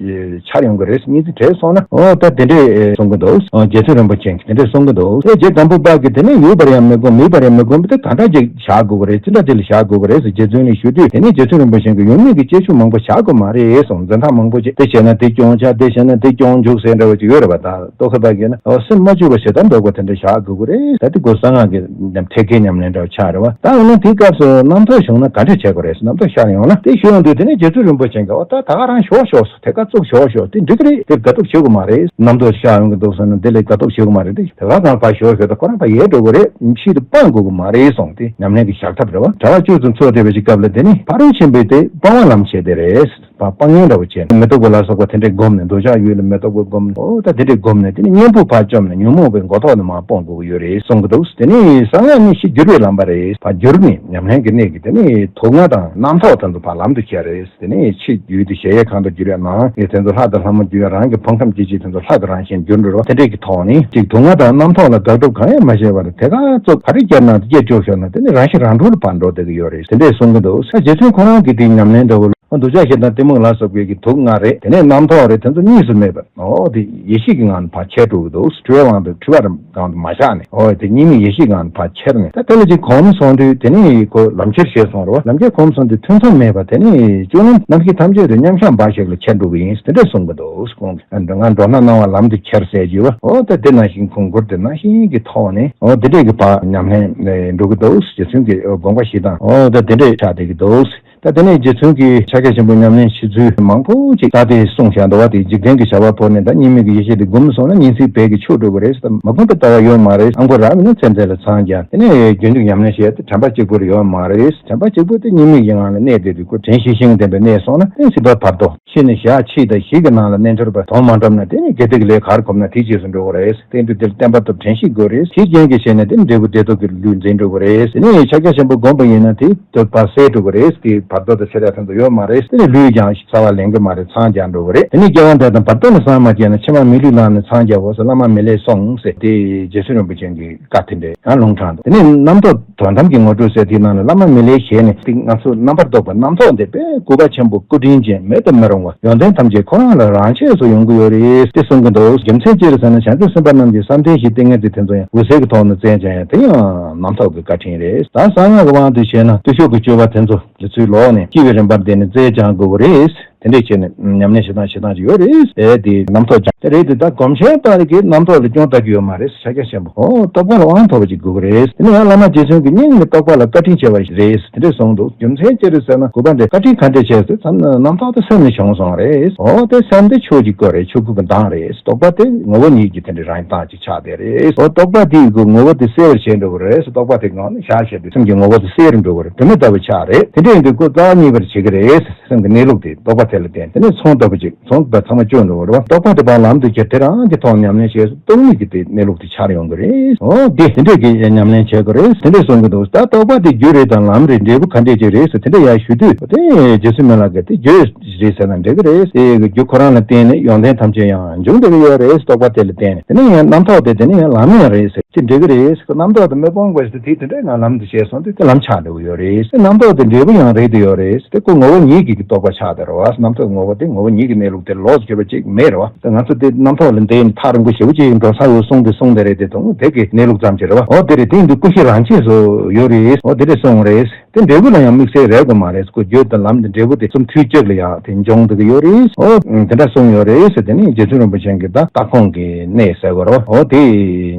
འཆར་ཡོང་གི་རེད། གཉིས་འཛིན་བྲལ་སོང་ན་འོ་ད་དེ་འདྲས་གསུང་གི་འདུག་འོ་རྗེ་བཙུན་རིན་པོ་ཆེ་གིས་དེ་འདྲས་གསུང་གི་འདུག་དེ་རྗེ་སྒམ་པོ་པ་གིས་དེ་ནས་ཡོད་པར་ཡང་མི་སྒོམ། མེད་པར་ཡང་མི་སྒོམ། དེ་ག་འདྲ་ཅིག་བཞག་དགོས་ཀྱི་རེད། ཅི་འདྲ་ཅིག་ལ་བཞག་དགོས་ཀྱི་རེད་ཟེར་རྗེ་བཙུན་ལ་ཞུ་དུས། དེ་ནས་རྗེ་བཙུན་རིན་པོ་ཆེ་གིས་ཡོད་མེད་ཀྱི་བཅས་ཆོས་མང་པོ་བཞག་དགོས་མ་རེད་གསུངས། འཛིན་སྟངས་མང་པོ་ཅིག་དེ་བྱས་ན་དེ་སྐྱོན་ཆགས། དེ་བྱས་ན་དེ་སྐྱོན་འཇུག་ཟེར་འདྲ་བ་ཅིག་ཡོད་རེད་པ། ད་རྟོག་གེ་པ་གིས་ན་འོ་སེམས་མ་བཅོས་པ་ཞེ་དྲག་འདོད་པ་དེ་འདྲ་བཞག་དགོས་ཀྱི་རེད། ད་དེ་ཁོ་གསང་སྔགས་ཀྱི་ཉམས་ཐེག་ཆེན་ཉམས་ལེན་འདྲ་བ་ཆགས་རེད་པ། ད་འོ་ན་དེའི་སྐབས་སུ་རྣམ་རྟོག་བྱུང་ན་ག་འདྲ་བྱེད་དགོས་རེད། རྣམ་རྟོག་ཤར་ཡོང་ན་དེ་ཞུ་ཡོང་དུས་དེ་ནས་རྗེ་བཙུན་རིན་པོ་ཆེ་གིས་འོ་ད་ད་ག་རང་བཞུགས་ཤོག་ཟེར། ཐད་ཀར་བཙུགས་བཞུགས་ཤོག་དེ་འགྲིག་གི་རེད། དེར་དགའ་སྡུག་བྱེད་དགོས་མ་རེད། རྣམ་རྟོག་ཤར་ཡོང་གི་འདུག་ཟེར་ན་དེ་ལ་དགའ་སྡུག་བྱེད་དགོས་མ་རེད། དེ་དེ་ག་གང་ཕར་བཞུགས་ཤོག་ད་ཁོ་རང་ཕར་ཡལ་འགྲོ་གི་རེད། ཕྱིར་དུ་སྤང་དགོས་ཀྱི་མ་རེད་གསུངས། དེ་ཉམས་ལེན་གྱི་ཞག་ཐབས་རེད་པ། གྲྭ་པ་བཅུ་ཙམ་ཚོགས་བསྡད་པའི་སྐབས་ལ་དེ་ནི་ཕ་རོལ་ཕྱིན་པའི་དེ་སྤང་བ་ལམ་བྱེད་དེ་རེད། ཕར་སྤང་གཉེན་འདྲ་བོ་བྱས་ནས་མེ་ཏོག་པོ་ལ་སོགས་པ་དེ་འདྲས་བསྒོམས་ནས་འདོད་ཆགས་ཡུལ་ལ་མེ་ཏོག་པོ་བསྒོམས་ནས་འོ་ད་དེ་འདྲས་བསྒོམས་ནས་དེ་ནི་གཉེན་པོ་ཕར་བཅོམ་ནས་ཉོན་མོངས་པའི་མགོ་ཐོག་ནས་མར་སྤོང་དགོས་ཀྱི་ཡོད་རེད་གསུང་གི་འདུག་དེ་ནི་གསང་སྔགས་ནི་གཞི་འགྱུར་བའི་ལམ་པ་རེད། ཕར་བསྒྱུར་ནས་ཉམས་ལེན་གྱི་གནད་ཀྱིས་དེ་ནི་དུག་ལྔ་དང་རྣམ་རྟོག་དེ་ཚོ་ཕར་ལམ་དུ་ཁྱེར་རེད། དེ་ནས་ཕྱི་ཡུལ་དུ་གཞལ་ཡས་ཁང་དུ་བསྒྱུར་ཡ། ནང་ཡུལ་དེ་ཚོ་ལྷ་དང་ལྷ་མོ་བསྒྱུར་ཡ། རང་གི་ཕུང་ཁམས་སྐྱེ་མཆེད་དེ་ཚོ་ལྷ་གི་རང་བཞིན་འགྱུར་འགྲོ་བ་དེ་འདྲས་ཀྱི་ཐོག་ནས་ཅིག་དུག་ལྔ་དང་རྣམ་རྟོག་ལ་དགག་སྒྲུབ་གང་ཡང་མ་བྱས་པར་དེ་ག་ཙོག་ག་རེ་བསྐྱར་ན་དེ་སྐྱེ་བཅུག་ཤོར་ན་དེ་ནི་རང་ཤི་རང་གྲོལ་ལ་ཕར་འགྲོ་བསྡད་ཀྱི་ཡོད་རེད། དེ་འདྲས་གསུང་གི་འདུག་ས་རྗེ་བཙུན་ཁོ་རང་གི་དེའི་ཉམས་ལེན་འདྲ་བོ་ལ་འདོད་ཆགས་ཞེ་སྡང་གཏི་མུག་ལ་སོགས་པའི་གི་དུག་ལྔ་རེད། དེ་ནས་རྣམ་རྟོག་རེད། དེ་ཚོ་གཉིས་སུ་མེད་པར་འོ་དེ་ཡེ་ཤེས་ཀྱི་ངང་ལ་ཕར་ཁྱེར་འགྲོ་གི་འདུག་འཁྲུལ་བའི་དབང་དུ་འཁྲུལ་བ་རང་སྒང་དུ་མ་བཞག་ནས་འོ་དེ་གཉིས་མེད་ཡེ་ཤེས་སྒང་དུ་ཕར་ཁྱེར་ནས་ད་དེ་ལ་ཅིག་གོམས་སོང་དུས་དེ་ནས་ཁོ་ལམ་ཁྱེར་ཞེས་གསུངས་རེད་པ། ལམ་ཁྱེར་གོམས་སོང་དུས་ཐུན་མཚམས་མེད་པར་དེ་ནས་སྤྱོད་ལམ་རྣམ་ཤེས་ཐམས་ཅད་དུ་མཉམ་གཞག་འབའ་ཞིག་ལ་ཁྱེར་འགྲོ་གི་ཡིན་དེ་འདྲ་གསུང་གི་འདུག་ཁོང་གིས་ང་མདོར་ན་སྣང་བ་ལམ་དུ་ཁྱེར་ཟེར་གྱི་བ། འོ་ད་དེ་ནང་བཞིན་ཁོང་མགུར་དེ་ནང་བཞིན་གྱི་ཐོག་ནས་འོ་དེ་འདྲས་ཀྱི་བར་ཉམས་ལེན་འགྲོ་གི་འདུག་རྗེ་བཙུན་གྱི་དགོངས་པ་བཞེས་སྟངས་འོ་ད་དེ་འདྲས་ཆགས་བསྡད་ཀྱི་འདུག་ད་དེ་ནས་རྗེ་བཙུན་གྱིས་ཕྱག་རྒྱ་ཆེན་པོའི་ཉམས་ལེན་བྱེད་ཚུལ་མང་པོ་ཅིག་ད་དེ་གསུངས་བཞག་འདུག་པ། དེ་འཇིག་རྟེན་གྱི་བྱ་བ་བོར་ནས་ད་གཉིས་མེད་ཀྱི་ཡེ་ཤེས་དེ་བསྒོམས་སོང་ན་གཉིས་འཛིན་བད་ཀྱིས་ཕྱུག་འགྲོ་གི་རེད། ད་མ་བསྒོམས་པའི་ལྟ་བ་ཡོད་མ་རེད། ཨ་མགོ་རབ་ཡིན་ན་ཚེ་འདི་ལ་འཚང་རྒྱ། དེ་ནས་རྒྱུན་དུ་ཉམས་ལེན་བྱེད་ཡ་དེ་དྲན་པ་གཅིག་པུར་ཡོད་མ་རེད། དྲན་པ་གཅིག་པུ་དེ་གཉིས་མེད་ཀྱི་ངང་ལ་གནས་བསྡད་དུས་ཁོ་དྲན་ཤེས་ཤིང་ལྡན་པའི་གནས་སོང་ན་དེ་སྲིད་པ་བར་དོ། ཕྱི་ནས་ཞག་ཕྱེད་དང་བཞི་གི་ནང་ལ་རྣལ་འབྱོར་པ་དོན་མ་འགྲུབ་ན་དེ་ནི་དགེ་སྡིག་ལས་ག་རེ་གོམས་ན་དེའི་རྗེས་སུ་འགྲོ་གི་རེད། དེ་དུས་དེར་བསྟན་པ་དང་དྲན་ཤེས་དགོས་རེད། དེའི་རྐྱེན་གྱིས་བྱས་ནས་དེ་ནི་འབྲས་བུ་བདེ་སྡུག་གི་ལུས་འཛིན་འགྲོ་གི་རེད། དེ་ནས་ཕྱག་རྒྱ་ཆེན་པོ་བསྒོམས་པ་ཡིན་ན་དེ་འདོད་པ་སེལ་འགྲོ་གི་རེད། དེ་བར་དོ་དང་ཕྱིར་ཡ་ཐམས་ཅད་ཡོད་མ་རེད། དེ་ནས་ལུས་ཀྱང་རྩ་བ་ལེན་གི་མ་རེད། འཚང་རྒྱ་འགྲོ་གི་རེད། དེ་ནས་སྐྱེ་བ་འདི་དང་བར་དོ་ལ་སངས་མ་རྒྱས་ན་ཕྱི་མ་མི་ལུས་བླངས་ནས་འཚང་རྒྱ་འོ་ཟེར་བླ་མ་མི་ལས་གསུངས་ཟེར་དེ་རྗེ་བཙུན་རིན་པོ་ཆེ་གི་བཀའ་དེ་འདྲས་ཡང་ལུང་དྲངས་འདུག་དེ་ནས་རྣམ་རྟོག་དོན་དམ་གྱི་ངོ་སྤྲོད་ཟེར་དེའི་ནང་ལ་བླ་མ་མི་ལའི་ཞལ་ནས་ཏིག་ང་ཚོ་རྣམ་པར་རྟོག་པའི་རྣམ་རྟོག་འདི་དཔེ་སྐུད་པ་ཆེན་པོ་སྐུ་དྲིན་ཅན་མེད་དུ་མི་རུང་བ་ཡོན་ཏན་ཐམས་ཅད་ཁོ་རང་ལ་རང་ཆས་སུ་ཡོང་གི་ཡོད་རེད་དེ་གསུང་གི་འདུག་རྒྱུ་མཚན་ཅི་རེད་ཟེར་ན་བྱང་ཆུབ་སེམས་དཔའ་རྣམས་ཀྱིས་བསམ་གཏན་བཞི་ཏིང་ངེ་འཛིན་དེ་ཚོ་ཡང་འོད་གསལ་གྱི་ཐོག་ནས་བཙལ་བྱ་ཡང་དེ་ཡང་རྣམ་རྟོག་གི་བཀའ་དྲིན་རེད། ད་གསང་སྔགས་ཀྱི་དབང་དུ་བྱས་ན་བརྟུལ་ཞུགས་ཀྱི་སྤྱོད་པ་དེ་ཚོ་རྗེ་བཙུན་ལོག་ནས་སྐྱེ་བའི་རིམ་པར་བསྡད་ནས་བཙལ་བྱ་དགོས་ཀྱི་རེད། དེ་འདྲས་བྱས་ནས་ཉམས་ལེན་བྱེད་སྟངས་བྱེད་སྟངས་ཅིག་ཡོད་རེད། ཨེ་དེ་རྣམ་རྟོག་སྦྱང་དེ་རེད། དེ་ད་སྒོམ་ཆེན་ལྟ་རེ་གི་རྣམ་རྟོག་ལ་སྐྱོན་ལྟ་རྒྱུ་ཡོད་མ་རེད། ཕྱག་རྒྱ་ཆེན་པོ་ཨོ་རྟོགས་པ་ལ་དབང་ཐོབ་པ་ཅིག་དགོས་ཀྱི་རེད། དེ་ནས་ཡང་བླ་མ་རྗེ་བཙུན་གྱི་སྙིང་ནས་རྟོགས་པ་ལ་བཀའ་དྲིན་ཆེ་བ་ཞིག་རེད། དེ་འདྲས་གསུངས་འདུག་རྒྱུ་མཚན་ཅི་རེད་ཟེར་ན། དགོས་པ་འདྲ་བཀའ་དྲིན་ག་འདྲས་ཆེ་ཟེར་ཙམ་ན་རྣམ་རྟོག་དེ་སེམས་ནས་བྱུང་སོང་རེད། ཨོ་དེ་སེམས་དེ་ཆོས་ཀྱི་སྐུ་རེད། ཆོས་སྐུ་གི་མདངས་རེད། རྟོགས་པ་དེ་ངོ་བོ་ཉིད་ཀྱི་དེ་འདྲའི་རང་ཡིན་སྟངས་ཅིག་ཆགས་བསྡད་རེད། ཨོ་རྟོགས་པ་དེ་ཡི་གི་ངོ་བོ་དེ་གསལ་བར་བྱེད་འགྲོ་གི་རེད། རྟོགས་པ་དེ་ངོ་ནས་བཞག་བྱས་ཏེ་སེམས་ཀྱི་ངོ་བོ་དེ་གསལ་རུ་འགྲོ་གི་རེད། དེ་མི་ལྟ་བུ་ཆགས་རེད། དེ་འདྲ་ཡིན་དུས་ཁོ་རྩ་བ་ཉིད་པར་བྱེད་ཀྱི་རེད། སེམས་ཀྱི་གནས་ལུགས་དེ་རྟོགས་པ་དེ་ལ་བརྟེན་དེ་ནས་ཚོང་ལྟ་བུ་ཅིག་ཚོང་པ་ཚང་མ་སྐྱོན་འགྲོ་བ་རེད་བ། རྟོགས་པ་དེ་བར་ལམ་དུ་ཁྱེར་དེ་རང་གི་ཐོག་ཉམས་ལེན་བྱས་སུ་སྟོང་ཉིད་ཀྱི་དེ་གནས་ལུགས་དེ་འཆར་ཡོང་གི་རེད། འོ་དེ་དེ་འདྲས་ཀྱི་ཉམས་ལེན་བྱེད་དགོས་རེད། དེ་འདྲས་གསུང་གི་འདུག་ད་རྟོགས་པ་དེ་རྒྱུ་རེད་དང་ལམ་རེད། འབྲས་བུ་ག་འདྲས་ཅིག་རེད་ཟེར་དེ་འདྲས་ཡར་ཞུ་དུས་དེ་རྗེ་བཙུན་མི་ལ་གི་དེ་རྒྱུ་རེད་ཟེར་ན་འགྲིག་གི་རེད། དེ་གི་རྒྱུ་ཁོ་རང་ལ་བརྟེན་ནས་ཡོན་ཏན་ཐམས་ཅད་ཡང་འབྱུང་བསྡད་ཀྱི་ཡོད་རེད། རྟོགས་པ་དེ་ལ་བརྟེན་ནས་དེ་ནས་ཡང་རྣམ་རྟོག་དེ་དེ་ནས་ཡང་ལམ་ཡང་རེད་ཟེར་དེ་འགྲིག་གི་རེད། རྣམ་རྟོག་དེ་མི་སྤོང་བ་ཞིག་དེ་དེ་འདྲས་ང་ལམ་དུ་བྱས་སོང་དུས་དེ་ལམ་ཆགས་འགྲོ་གི་ཡོད་རེད། རྣམ་རྟོག་དེ་འབྲས་བུ་ཡང་རེད་དེ་ཡོད་རེད། དེ་ཁོ་ངོ་བོ་ཉིད་ཀྱི་རྟོགས་པ་ཆགས་བསྡད་རེད་བ། རྣམ་རྟོག་ངོ་བོ་དེ་ངོ་བོ་ཉིད་ཀྱི་གནས་ལུགས་དེ་ལོགས་སུ་གྱུར་པ་ཅིག་མེད་རེད་བ། ད་ང་ཚོ་དེ་རྣམ་རྟོག་ལ་འདས་ནས་ཐག་རིང་པོ་ཞེ་པོ་ཅིག་འགྲོ་ས་ཡོད་གསུངས་དེ་གསུངས་དེ་རེད། དེ་དང་དེ་གི་གནས་ལུགས་ཙམ་ཅིག་རེད་བ། འོ་དེ་རེད། དེ་ཡིན་དུས་ཀུན་གཞི་རང་ཆས་སུ་ཡོད་རེད། འོ་དེ་རེད་གསུངས་རེད། དེ་འབྲས་བུ་ལ་ཡང་དམིགས་བསལ་རེད་དགོས་མ་རེད། ཁོ་རྒྱུ་དང་ལམ་དེ་འབྲས་བུ་དེ་གསུམ་དུས་གཅིག་ལ་ཡང་དེ་འབྱུང་འདུག་གི་ཡོད་རེད། འོ་དེ་འདྲ་གསུངས་ཡོད་རེད་ཟེར། དེ་ནི་རྗེ་བཙུན་རིན་པོ་ཆེ་གིས་ད་ལྟ་ཁོང་གི་གནས་ཟེར་དགོས་རེད་བ། འོ་དེ་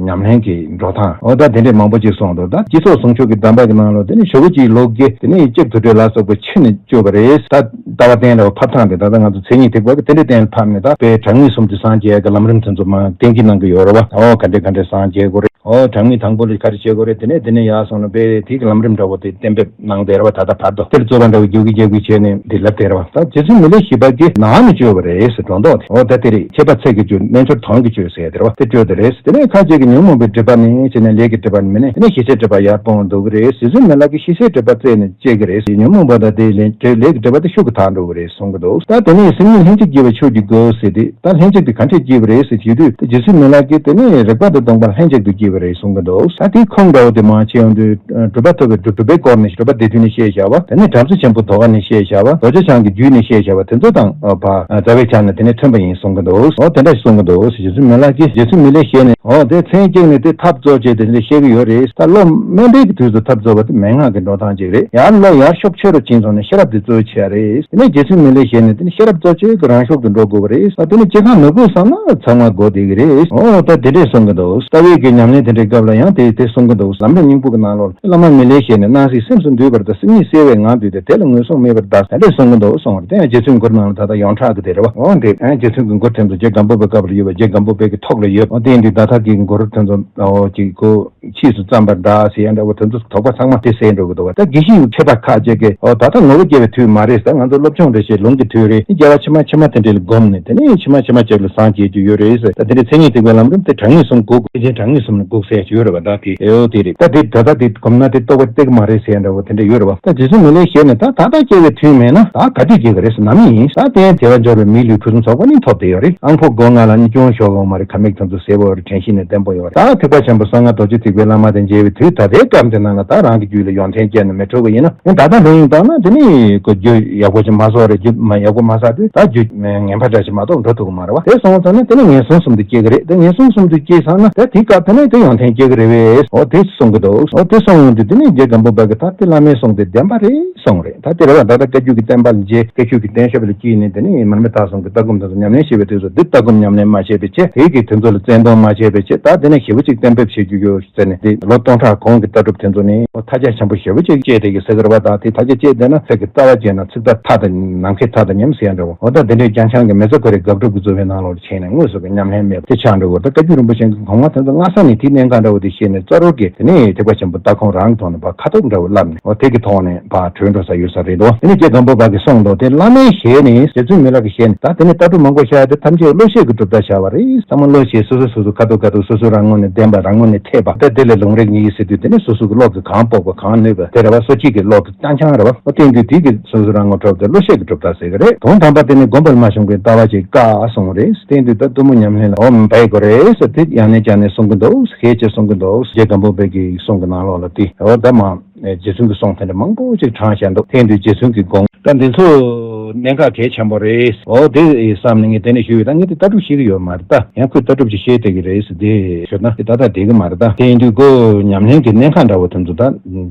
ཉམས་ལེན་གྱི་འགྲོ་སྟངས་འོ་ད་དེ་འདྲས་མང་པོ་ཅིག་གསུངས་འདུག་ད་སྤྱི་ཚོགས་ཟུང་འཇུག་གི་གདམས་པ་གི་ནང་ལོགས་དེ་ནི་ཞེ་པོ་ཅིག་ལོ་བརྒྱད་དེ་ནི་གཅིག་དུ་སྤྲོད་ལ་སོགས་པ་ཕྱི་ནས་སྤྱོད་པ་རེད། ད་ལྟ་བ་བསྟན་རེད་བ། ཕབ་སྟངས་དེ་ད་ལྟ་ང་ཚོ་མཚན་ཉིད་ཐེག་པ་གི་དེ་འདྲས་གཏན་ལ་ཕབ་ནས་ད་དཔེ་གྲངས་ངེས་གསུམ་དུ་སངས་རྒྱས་ཀྱི་ལམ་རིམ་དེ་ཚོ་མར་གཏན་འཁེལ་གནང་གི་ཡོད་རེད་བ། འོ་ག་འདྲས་ག་འདྲས་སངས་རྒྱས་དགོས་རེད། འོ་གྲངས་ངེས་དང་པོ་ལ་ག་རེ་བྱེད་དགོས་རེད། དེ་ནས་དེ་ནས་ཡར་སོང་ན་དཔེ་དེ་གི་ལམ་རིམ་འདྲ་བོ་དེ་གཏན་འབེབས་གནང་བསྡད་རེད་བ། ད་ལྟ་བར་དུ་དེར་རྩོད་པ་འདྲ་བོ་རྒྱུག་གི་རྒྱག་གི་བྱས་ནས་དེ་ལབ་བསྡད་རེད་བ། ད་རྗེ་བཙུན་མི་ལའི་བཞི་པ་གིས་ནང་ནས་བཅོས་པ་རེད་ཟེར་སྒྲོ་འདོགས་དེ། འོ་ད་དེ་རེད། ཁྱད་པར་ཚད་ཀྱི་བཅོས་རྣལ་འབྱོར་དོན་གྱི་བཅོས་ཟེར་དེ་རེད་བ། དེ་བཅོས་དེ་རེད། དེ་ནས་ཁ་ཅིག་གིས་ཉོན་མོངས་པའི་སྒྲིབ་པ་ནི་བྱས་ནས་ལས་ཀྱི་སྒྲིབ་པ་ནི་མིན་ནས་དེ་ནས་ཞི་བྱེད་སྒྲིབ་པ་ཡར་སྤོང་འདུག་གི་རེད། རྗེ་བཙུན་མི་ལ་གིས་ཞི་བྱེད་སྒྲིབ་པ་རྩད་ནས་བཅད་ཀྱི་རེད། ཉོན་མོངས་པ་དང་དེའི་ལས་ལས་ཀྱི་སྒྲིབ་པ་དེ་ཤུགས་ཀྱིས་དག་འགྲོ་གི་རེད་གསུང་གི་འདུག་ད་དེ་ནས་སེམས་ཉིད་ལྷན་ཅིག་སྐྱེས་པའི་ཆོས་ཀྱི་སྒོ་ཟེར་དེ། ད་ལྷན་ཅིག་ཏུ་ག་འདྲས་སྐྱེས་པ་རེད་ཟེར་ཞུས་དུས། རྗེ་བཙུན་མི་ལ་གིས་དེ་ནི་རིག་པ་དང་སྟོང་པ་ལྷན་ཅིག་ཏུ་སྐྱེས་པ་རེད་གསུང་གི་འདུག་ད་དེའི་ཁུངས་འདྲ་བོ་དེ་མར་ཕྱེ་ཡོང་དུས། གྲུབ་པ་ཐོབ་པའི་གྲུབ་པའི་སྐོར་ནས་གྲུབ་པ་སྡེ་བདུན་ནས་བཤད་བཞག་པ། དེ་ནས་བྲམ་ཟེ་ཆེན་པོ་དོ་ག་ནས་བཤད་བཞག་པ། རྡོ་རྗེ་འཆང་གི་རྒྱུད་ནས་བཤད་བཞག་པ་དེ་ཚོ་དང་། ཨ་བ་རྩ་བའི་ཆ་ནས་དེ་ནས་མཐུན་པ་ཡིན་གསུང་གི་འདུག་འོ་དེ་འདྲ་ཞིག་གསུང་གི་འདུག་རྗེ་བཙུན་མི་ལ་གིས་རྗེ་བཙུན་མི་ལའི་ཞལ་ནས། འོ་དེ་མཚན་བཅས་ནས་དེ་ཐབས་རྩོལ་བྱས་དེ་འདྲ་བཤད་ཀྱི་ཡོད་རེད། ད་བློ་དམན་པའི་གི་དུས་སུ་ཐབས་རྩོལ་བ་དེ་མན་ངག་གི་འགྲོ་སྟངས་ཅིག་རེད། ཡར་བློ་ཡར་ཤུགས་ཆེ་རུ་ཕྱིན་སོང་ནས་ཤེས་རབ་དེ་རྩོལ་བྱས་རེད། དེ་ནས་རྗེ་བཙུན་མི་ལའི་ཞལ་ནས་དེ་ནས་ཤེས་རབ་རྩོལ་བྱེད་ཀྱི་རང་ཤུགས་ཀྱིས་འགྲོ་དགོས་པ་རེད། ད་དེ་ནས་ཅི་གང་མི་དགོས་བསམ་ན་ཚང་མ་དགོས་བསྡད་ཀྱི་རེད། འོ་ད་དེ་འདྲས་གསུང་གི་འདུག་རྩ་བའི་གི་ཉམས་ལེན་དེ་འདྲའི་སྐབས་ལ་ཡང་དེ་དེ་གསུང་གི་འདུག་ལམ་རིམ་སྙིང་པོ་གི་ནང་ལོགས་ལ་བླ་མ་མི་ལའི་ཞལ་ནས། སྣང་སྲིད་སེམས་སུ་འདུས་པར་གདའ། སེམས་ཉིད་གསལ་བའི་ངང་འདུས་ཏེ། དེ་ལ་ངོས་བཟུང་མེད་པར་གདའ། དེ་འདྲས་གསུང་གི་འདུག་གསུང་བར་དེ་ཡང་རྗེ་བཙུན་མགུར་ནང་ལ་ད་ལྟ་ཡོངས་གྲགས་ཀྱི་དེ་རེད་བ། འོ་དེ་ཡང་རྗེ་བཙུན་གྱི་མགུར་དེ་ཚོ་རྗེ་སྒམ་པོ་པའི་སྐབས་ལ་ཡོད་པ། རྗེ་སྒམ་པོ་པའི་གི་ཐོག་ལ་ཡོད་པ། དེ་ཡིན་དུས་ད་ལྟ་གི་མགུར་དེ་ཚོ་འོ་ཅིག་གོ་ཕྱིས་སུ་བརྩམས་པར་གདའ་ཟེར་ཡ་འདྲ་བོ་དེ་ཚོ་དོགས་པ་ཚང་མ་དེ་སེལ་འགྲོ་གི་འདུག་བ། ད་དགེ་བཤེས་མཁས་པ་ཁ་ཅིག་གིས་འོ་ད་ལྟ་ངོ་བོ་སྐྱེ་བའི་དུས་མ་རེད་ཟེར། ང་ཚོ་སློབ་སྦྱོང་འདྲ་བྱེད་ལུང་གི་དུས་རེད། རྒྱལ་བ་ཕྱི་མ་ཕྱི་མ་དེ་འདྲ་ལ་བསྒོམས་ནས་དེ་ནས་ཕྱི་མ་ཕྱི་མ་ཅིག་ལ་སངས་རྒྱས་རྒྱུ་ཡོད་རེད་ཟེར། ད་དེ་འདྲའི་མཚན་ཉིད་ཐེག་པའི་ལམ་རིམ་དེ་གྲངས་ངེས་གསུམ་དགོས། དེ་བཞིན་གྲངས་ངེས་གསུམ་ནས་དགོས་ཟེར་ཡ་ཅིག་ཡོད་རེད་བ། ད་དེ་ཨེ་འོ་དེ་རེད། ད་དེ་ད་ལྟ་དེ་གོམས་ན་དེ་རྟོགས་པ་སྟེར་གི་མ་རེད་ཟེར་ཡ་འདྲ་བོ་དེ་འདྲ་ཡོད་རེད་བ། ད་རྗེ་བཙུན་མི་ལའི་ཞལ་ནས་ད་ད་ལྟ་སྐྱེ་བའི་དུས་མེད་ན་ད་ག་དུས་སྐྱེ་གི་རེད་ཟེར། ནམ་ཡིན་ད་དེ་དལ་བར་འབྱོར་བའི་མིའི་ལུས་ཕུན་སུམ་ཚོགས་པ་ནི་ཐོབ་བསྡད་ཡོད་རེད། ཨང་ཕོ་སྒོ་ང་ལ་ནི་སྐྱོན་ཤོར་ཡོང་མ་རེད། ཁ་མིག་དེ་ཚོ་སེར་པོ་རེད། དྲན་ཤེས་ནི་བརྟན་པོ་ཡོད་རེད། ད་ཐེག་པ་ཆེན་པོ་གསང་སྔགས་རྡོ་རྗེ་ཐེག་པའི་བླ་མ་དེ་མཇལ་བའི་དུས་ད་ལྟའི་སྐབས་འདི་ནང་ལ་ད་རང་གི་རྒྱུད་ལ་ཡོན་ཏན་སྐྱེས་ནས་མི་འཕྲོད་པ་ཡིན་ན། ད་ལྟ་ལོ་ཡིན་བཏང་ན་དེ་ནི་ཁོ་རྒྱུ་ཡག་པོ་ཅིག་མ་བཟོ་རེད། རྒྱུ་མ་ཡག་པོ་མ་བཟོ་དུས་ད་རྒྱུ་ངན་པ་འདྲ་ཅིག་མ་གཏོགས་འགྲོ་ཐུབ་ཀྱི་མ་རེད་བ། དེ་སོང་ཙང་ནི་དེ་ནི་ངན་སོང་གསུམ་དུ་སྐྱེ་གི་རེད། དེ་ངན་སོང་གསུམ་དུ་སྐྱེས་ཚར་ན་ད་དེའི་སྐབས་དེ་ནི་དེ་ཡོན་ཏན་སྐྱེ་གི་རེད་བས། འོ་དེ་གསུང་གི་འདུག་འོ་དེ་གསུང་ཡོང་དུས་དེ་ནི་རྗེ་སྒམ་པོ་པ་གིས་ད་དེ་བླ་མས་གསུངས་ཏེ་བདེན་པ་རེད་གསུངས་རེད། ད་དེ་རེད་བ། ད་ལྟ་བཀའ་བརྒྱུད་ཀྱི་བསྟན་པ་ལ་མཇལ། བཀའ་བརྒྱུད་ཀྱི་བསྟན་ཞབས་ལ་སྐྱེས་ནས་དེ་ནི་མར་མེ་མཐའ་གསུམ་གྱི་ལྟ་སྒོམ་དེ་ཚོ་ཉམས་ལེན་བྱེད་པའི་དུས་སུ་འདི་ལྟ་སྒོམ་ཉམས་ལེན་མ་བྱས་པའི་ཆེད། དེ་གིས་དེ་ཚོ་ལ་བཙན་གཏོང་མ་བྱས་པའི་ཆེད། ད་དེ་ནས་ཞེ་པོ་ཅིག་གཏན་འབེབས་བྱེད་རྒྱུ་ཡོད་ཟེར་ནས། དེ་ལོ་སྟོང་ཕྲག་གོང་གི་ལྟ་གྲུབ་དེ་ཚོ་ནི་ཨོ་མཐའ་རྒྱ་ཆེན་པོ་ཞེ་པོ་ཅིག་བཅད་དེ་གི་ཟེར་གི་རེད་བ། ད་དེ་མཐའ་རྒྱ་བཅད་བསྡད་ན་ཚིག་ད་རྟ་བ་བཅད་ན་ཚིག་ད་མཐའ་དང་ནམ་མཁའི་མཐའ་དང་མཉམ་ཟེར་ཡ་འདྲ་བོ། འོ་ད་དེ་འདྲའི་རྒྱང་ཆང་གི་མེ་བཙའ་ཁོ་རའི་དགག་སྒྲུབ་ཀྱི་རྩོད་པའི་ནང་ལོགས་ལ་བྱས་ནས་དངོས་སུ་གི་ཉམས་ལེན་མེད་པ་དེ་ཆགས་འགྲོ་གི་རེད། ད་བཀའ་བརྒྱུད་རིན་པོ་ཆེ་གི་གོང་མ་དེ་ཚོ་སྔ་ས་ནས་དེའི་གནད་འགག་འདྲ་བོ་དེ་ཤེས་ནས་རྩ་རོལ་གྱི་དེ་ནས་ཐེག་པ་ཆེན་པོ་ལྟ་ཁོམ་རང་གི་ཐོག་ནས་ཕར་ཁ་ཐུག་འདྲ་བོ་བསླབས་ནས། འོ་དེ་གི་ཐོག་ནས་ཕར་བྲོས་འགྲོ་ས་ཡོད་ས་རེད་དོ། དེ་ནས་རྗེ་སྒམ་པོ་པ་གིས་གསུངས་འདུག་དེ་བླ་མའི་ཞལ་ནས། རྗེ་བཙུན་མི་ལ་གི་ཞལ་ནས། ད་དེ་ནས་ལྟ་གྲུབ་མང་པོ་བཤད་ཡ་དེ་ཐམས་ཅད་བློ་ཤེས་ཀྱི་གྲུབ་མཐའ་བཞག་པ་རེད། ཚང་མ་བློ་ཤེས་སོ་སོ་སོ་སོ་ཁ་ཐུག་ཁ་ཐུག་སོ་སོ་རང་ངོས་ནས་བདེན་པ་རང་ངོས་ནས་འཐད་པ། ད་དེ་ལས་ལུང་རིགས་གཉིས་ཟེར་དུས་དེ་ནས་སོ་སོ་གི་བློ་གིས་གང་དཔོག་པ་གང་ནུས་པ་དེ་རེད་བ། སོ་སྐྱེས་ཀྱི་བློ་གི་རྐྱང་རྐྱང་རེད་བ། འོ་དེ་ཡིན་དུས་དེ་གི་སོ་སོ་རང་ངོ་འཕྲོད་དེ་བློ་ཤེས་ཀྱི་གྲུབ་མཐའ་ཟེར་གི་རེད། དོན་དམ་པ་དེ་ནི་སྒོམ་པ་ལ་མ་ཞུགས་པའི་ལྟ་བ་ཅིག་དཀའ་གསུངས་རེད། དེ་ཡིན་དུས་ད་གཏུམ་མོ་ཉམས་ལེན་ལ་འོ་འབད་དགོས་རེད་ཟེར་དེ་ཡང་ནས་ཀྱང་ནས་གསུང་གི་འདུག་ཧེ་ཅེས་གསུང་གི་འདུག་རྗེ་སྒམ་པོ་པའི་གི་གསུང་གི་ནང་ལོགས་ལ་དེ་འོ་ད་མ། རྗེ་བཙུན་གྱི་གསུང་དེ་འདྲ་མང་པོ་ཅིག་དྲངས་བཞག་འདུག་དེ་དུས་རྗེ་བཙུན་གྱི་དགོངས་ད་འདི་ཚོ་གནད་འགག་གལ་ཆེན་པོ་རེད། འོ་དེ་བསམ་ནས་ངས་དེ་ནས་ཞུས་པ་ད་ངས་དེ་ལྟ་གྲུབ་ཤེས་ཀྱི་ཡོད་མ་རེད། ད་ཡང་ཁོས་ལྟ་གྲུབ་ཅིག་ཤེས་བསྡད་ཀྱི་རེད་ཟེར་དེ་ཞུ་ན་དེ་ད་ལྟ་བསྡད་ཀྱི་མ་རེད། ད་དེ་ཡིན་དུས་ཁོ་ཉམས་ལེན་གྱི་གནད་འགག་འདྲ་བོ་དེ་ཚོ་ད་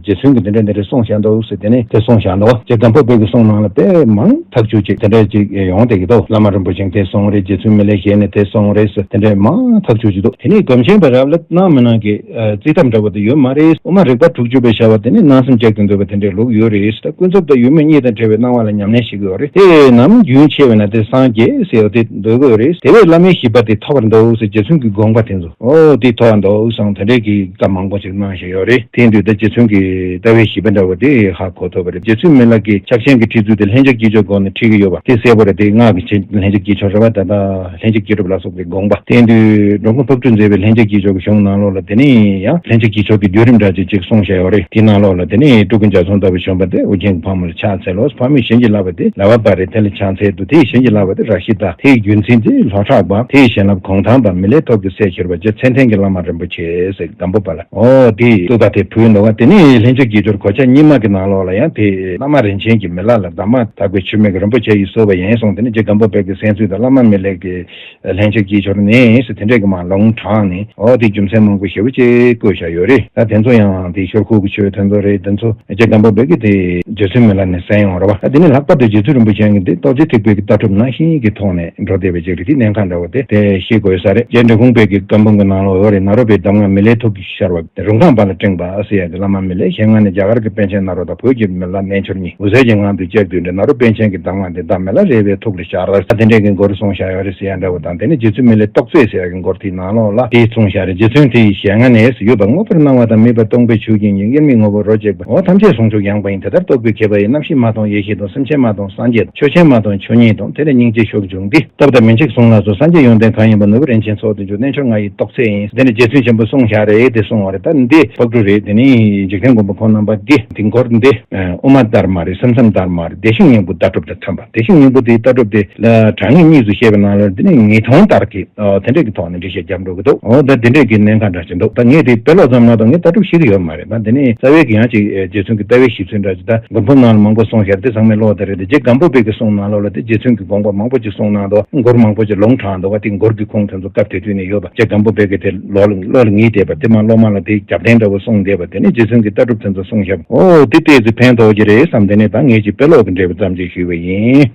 རྗེ་བཙུན་གྱིས་འདི་འདྲ་འདི་འདྲ་གསུངས་བཞག་འདུག་ཟེར་དེ་ནས་དེ་གསུངས་བཞག་འདུག་རྗེ་སྒམ་པོ་པའི་གི་གསུང་ནང་ལ་དཔེ་མང་ཐག་ཆོད་ཅིག་དེ་འདྲ་ཅིག་ཡོང་བསྡད་ཀྱི་འདུག་བླ་མ་རིན་པོ་ཆེས་དེ་གསུངས་རེད། རྗེ་བཙུན་མི་ལའི་ཞལ་ནས་དེ་གསུངས་རེད་ཟེར་དེ་འདྲ་མང་ཐག་ཆོད་ཅིག་འདུག་དེ་ནས་སྒོམ་ཆེན་པ་རབ་ལ་གནང་མི་གནང་གི་རྩིས་ཐམ་འདྲ་བོ་དེ་ཡོད་མ་རེད། དབུ་མ་རིག་པ་དྲུག་ཅུ་པའི་བྱ་བ་དེ་ནི་སྣང་སེམས་བཅས་ཀྱི་འདོད་པ་དེ་འདྲའི་ལུགས་ཡོད་རེད། ད་ཀུན་རྫོབ་དང་ཡུལ་མེད་གཉིས་དང་བྲལ་བའི་སྣང་བ་ལ་ཉམས་ལེན་བྱེད་དགོས་པ་རེད། དེ་ནམ་རྒྱུན་ཆད་པས་ན་དེ་སངས་རྒྱས་ཟེར་བ་དེ་འདོད་དགོས་རེད། དེ་བས་བླ་མའི་བཞི་པ་དེ་ཐོབ་པར་འདོད་ཟེར་རྗེ་བཙུན་གྱི་དགོངས་པ་དེ་ཚོ་འོ་དེ་ཐོབ་པར་འདོད་བསམ་དེ་འདྲའི་གི་བཀའ་མང་པོ་ཞིག་གནང་བཞིན་ཡོད་རེད། དེ་དུས་ད་རྗེ་བཙུན་གྱི་ལྟ་བའི་བཞི་པ་འདྲ་བོ་དེ་ཧ་གོ་ཐུབ་པ་རེད། རྗེ་བཙུན་མི་ལ་གི་ཕྱག་ཆེན་གྱི་ཁྲིད་ཚུལ་དེ་ལྷན་ཅིག་དཀྱིལ་ཆོག་སྒོ་ནས་ཁྲིད་ཀྱི་ཡོད་པ་དེ་གསལ་པོ་རེད། དེ་སྔགས་ཀྱི་ཆེད་ལྷན་ཅིག་དཀྱིལ་ཆོག་རེད་པ། ད་ལྟ་ལྷན་ཅིག་དཀྱིལ་གྲུབ་ལ་སོགས་པའི་དགོངས་པ། དེ་དུས་འགྲོ་མགོན་ཕག་གྲུས་མཛད་པའི་ལྷན་ཅིག་དཀྱིལ་ཆོག་གི་གཞུང་ནང་ལོགས་ལ་དེ་ནས་ཡང་ལྷན་ཅིག་དཀྱིལ་ཆོག་གི་བརྒྱུད་རིམ་འདྲ་ཅིག་ཅིག་གསུངས་བཞག་ཡོད་རེད། དེའི་ནང་ལོགས་ལ་དེ་ནས་སྤྲུལ་སྐུ་འཇའ་ཚོན་ལྟ་བུ་བྱོན་པ་དེ་ཨོ་རྒྱན་གྱི་ཕག་མོ་ལ་ཕྱག་འཚལ་ལོ། ཕག་མོས་བྱིན་གྱིས་བརླབས་པ་དེ་ལ་བབ་པ་རེད། དེ་ལ་ཕྱག་འཚལ་དུས་དེས་བྱིན་གྱིས་བརླབས་པ་དེ་རབ་ཞི་དང་། དེའི་རྒྱུ་མཚན་དེ་ལྷོ་བྲག་པ། དེའི་བྱིན་རླབས་གུང་ཐང་དང་མི་ལའི་ཐོག་ཏུ་སྲས་ཤོར་བ་རྗེ་མཚན་ལྡན་གྱི་བླ་མ་རིན་པོ་ཆེ་ཟེར་སྒམ་པོ་པ་ལ་འོ་དེས་བསྟོད་པ་དེ་ཕུལ་འདུག་བ། དེ་ནས་ལྷན་ཅིག་དཀྱིལ་ཆོག་གོ་ཆ་གཉིས་མ་གི་ནང་ལོགས་ལ་ཡང་དེ་བླ་མ་རིན་ཆེན་གྱིས་མི་ལ་ལ་གདམས་ངག་དག་པའི་ཆུ་མིག་རིན་པོ་ཆེ་ཡིས་གསོལ་བ་ཡིན་གསུངས། དེ་ནས་རྗེ་སྒམ་པོ་པའི་གི་གསན་ཚུལ་དང་བླ་མ་མི་ལའི་གི་ལྷན་ཅིག་དཀྱིལ་ཆོག་ནས་ཟེར་དེ་འདྲས་ཀྱི་མ་ལུང་དྲངས་ནས་འོ་དེ་རྒྱུ་མཚན་མང་པོ་ཞེ་པོ་ཅིག་བཀོད་བཞག་ཡོད་རེད། ད་དེ་ཚོ་ཡང་དེ་ཤོར་ཁུག་གི་ཆོས་དེ་ཚོ་རེད། དེ་ཚོ་རྗེ་སྒམ་པོ་པའི་གི་དེ་རྗེ་བཙུན་མི་ལ་ནས་གསན་ཡོང་རེད་བ། ད་དེ་ནས་ལྷག་པར་དུ་རྗེ་བཙུན་རིན་པོ་ཆེ་གི་དེ་རྟོགས་བརྗོད་ཐེག་པའི་གི་ལྟ་གྲུབ་ནང་བཞིན་གྱི་ཐོག་ནས་འགྲོ་བསྡད་པའི་ཅིག་རེད། དེ་གནད་འགག་འདྲ་བོ་དེ་དེ་ཤེས་དགོས་ས་རེད། རྗེ་འབྲི་གུང་པའི་གི་བཀའ་འབུམ་གི་ནང་ལོགས་ཡོད་རེད། ནཱ་རོ་པའི་གདམས་ངག་མི་ལའི་ཐོག་ཏུ་ཤར་བ། རུང་ཁང་པ་ལ་སྤྲིངས་པ་ཟེར་ཡ་གི་བླ་མ་མི་ལའི་ཞལ་སྔ་ནས་རྒྱ་གར་གྱི་པཎ་ཆེན་ནཱ་རོ་དང་བོད་ཀྱི་མི་ལ་རྣལ་འབྱོར་གཉིས་འོད་ཟེར་གྱི་ངང་དུ་བཅར་དུས་འདྲ། ནཱ་རོ་པཎ་ཆེན་གྱི་གདམས་ངག་འདི་དག་མི་ལ་རས་པའི་ཐུགས་ལ་ཤར། ད་དེ་འདྲའི་གི་མགུར་གསུངས་བཞག་ཡོད་རེད་ཟེར་ཡ་འདྲ་བོ་དང་། དེ་ནས་རྗེ་བཙུན་མི་ལའི་རྟོགས་ཚད་ཟེར་ཡ་གི་མགུར་དེའི་ནང་ལོགས་ལ་དེ་གསུངས་བཞག་རེད། རྗེ་བཙུན་དེ་ཡི་ཞལ་སྔ་ནས་ཡོད་པ་དངོས་པོར་སྣང་བ་དང་། མེད་པ་སྟོང་པའི་ཆོས་ཀྱི་ཉིད། དབྱེར་མེད་ངོ་བོ་རོ་གཅིག་པ། འོ་ཐམས་ཅད་ཟུང་འཇུག་ཡངས་པ་ཡིན། དེ་ལྟར་རྟོགས་པའི་མཁས་པ་ཡིས། རྣམ་ཤེས་མ་སྟོང་ཡེ་ཤེས་དང་། སེམས་ཅན་མ་སྟོང་སངས་རྒྱས་དང་། ཆོས་ཅན་མ་སྟོང་ཆོས་ཉིད་དང་། དེ་ལས་སྙིང་རྗེ་ཤུགས་འབྱུང་སྟེ། སྟོབས་དང་མི་འཇིགས་གཟུངས་ལ་སོགས། སངས་རྒྱས་ཡོན་ཏན་གང་ཡིན་པ། ནོར་བུ་རིན་ཆེན་ཚོགས་དང་བཅས། རྣལ་འབྱོར་ང་ཡི་རྟོགས་ཚད་ཡིན། དེ་ནི་རྗེ་བཙུན་ཆེན་པོས་གསུངས་བཞག་རེད། དེ་གསུངས་པ་རེད། ད་འདི་ཕག་གྲུ་རེད། དེ་ནི་འཇིག་རྟེན་མགོན་པོ་ཁོང་རྣམ་པ་འདི་དེ་མགུར་འདི་དབུ་མ་ལྟར་མ་རེད། སེམས་ཙམ་ལྟར་མ་རེད། བདེ་གཤེགས་སྙིང་པོ་ལྟ་གྲུབ་དང་མཐུན་པ། བདེ་གཤེགས་སྙིང་པོ་དེའི་ལྟ་གྲུབ་དེ་ལ་དྲང་ངེས་གཉིས་སུ་བཤད་པའི་ནང་ལ་འདི་ནི་ངེས་མཐོང་ལྟར་གྱི་དེ་འདྲས་ཀྱི་ཐོག་ནས་འགྲེལ་བཤད་བརྒྱབ་འགྲོ་གི་འདུག་འོ་ད་དེ་འདྲས་ཀྱི་གནད་འགག་འདྲ་ཞིག་འདུག་ད་ངས་དེ་དཔེ་ཀློག་ཙམ་མ་གཏོགས་ངས་ལྟ་གྲུབ་ཤེས་ཀྱི་ཡོད་མ་རེད། ད་འདི་ནི་རྩ་བའི་གི་ཡང་ཅིག་རྗེ་བཙུན་གྱི་ལྟ་བའི་གཞི་ཚུལ་འདྲ་ཅིག་ད་མགུར་འབུམ་ནང་ལ་མང་པོ་གསུངས་ཤར་དེ་ཚང་མས་ཀློག་ད་རེད། དེ་རྗེ་སྒམ་པོ་པའི་གི་གསུང་ནང་ལོགས་ལ་དེ་རྗེ་བཙུན་གྱི་དགོངས་པ་མང་པོ་ཅིག་གསུངས་གནང་འདུག་མགུར་མང་པོ་ཅིག་ལུང་དྲངས་འདུག་བ། དེ་མགུར་གྱི་ཁུངས་དེ་ཚོ་སྐབས་དེ་དུས་ནས་ཡོད་པ། རྗེ་སྒམ་པོ་པའི་གི་དེ་ལོ་ལ་བློ་ལ་ངེས་བསྡད་པ་དེ་མ་སློབ་མ་ལ་དེ་རྒྱབ་རྟེན་འདྲ་བོ་གསུངས་བསྡད་པ། དེ་ནས་རྗེ་བཙུན་གྱི་ལྟ་གྲུབ་དེ་ཚོ་གསུངས་ཤར། ཨོ་དེ་ཏོག་ཙམ་ཕན་ཐོགས་ཀྱི་རེད་བསམ། དེ་ནས་ད་ངས་ཅིག་དཔེ་ཀློག་གི་འབྲས་བུ་ཙམ་ཅིག་ཞུས་པ་ཡིན།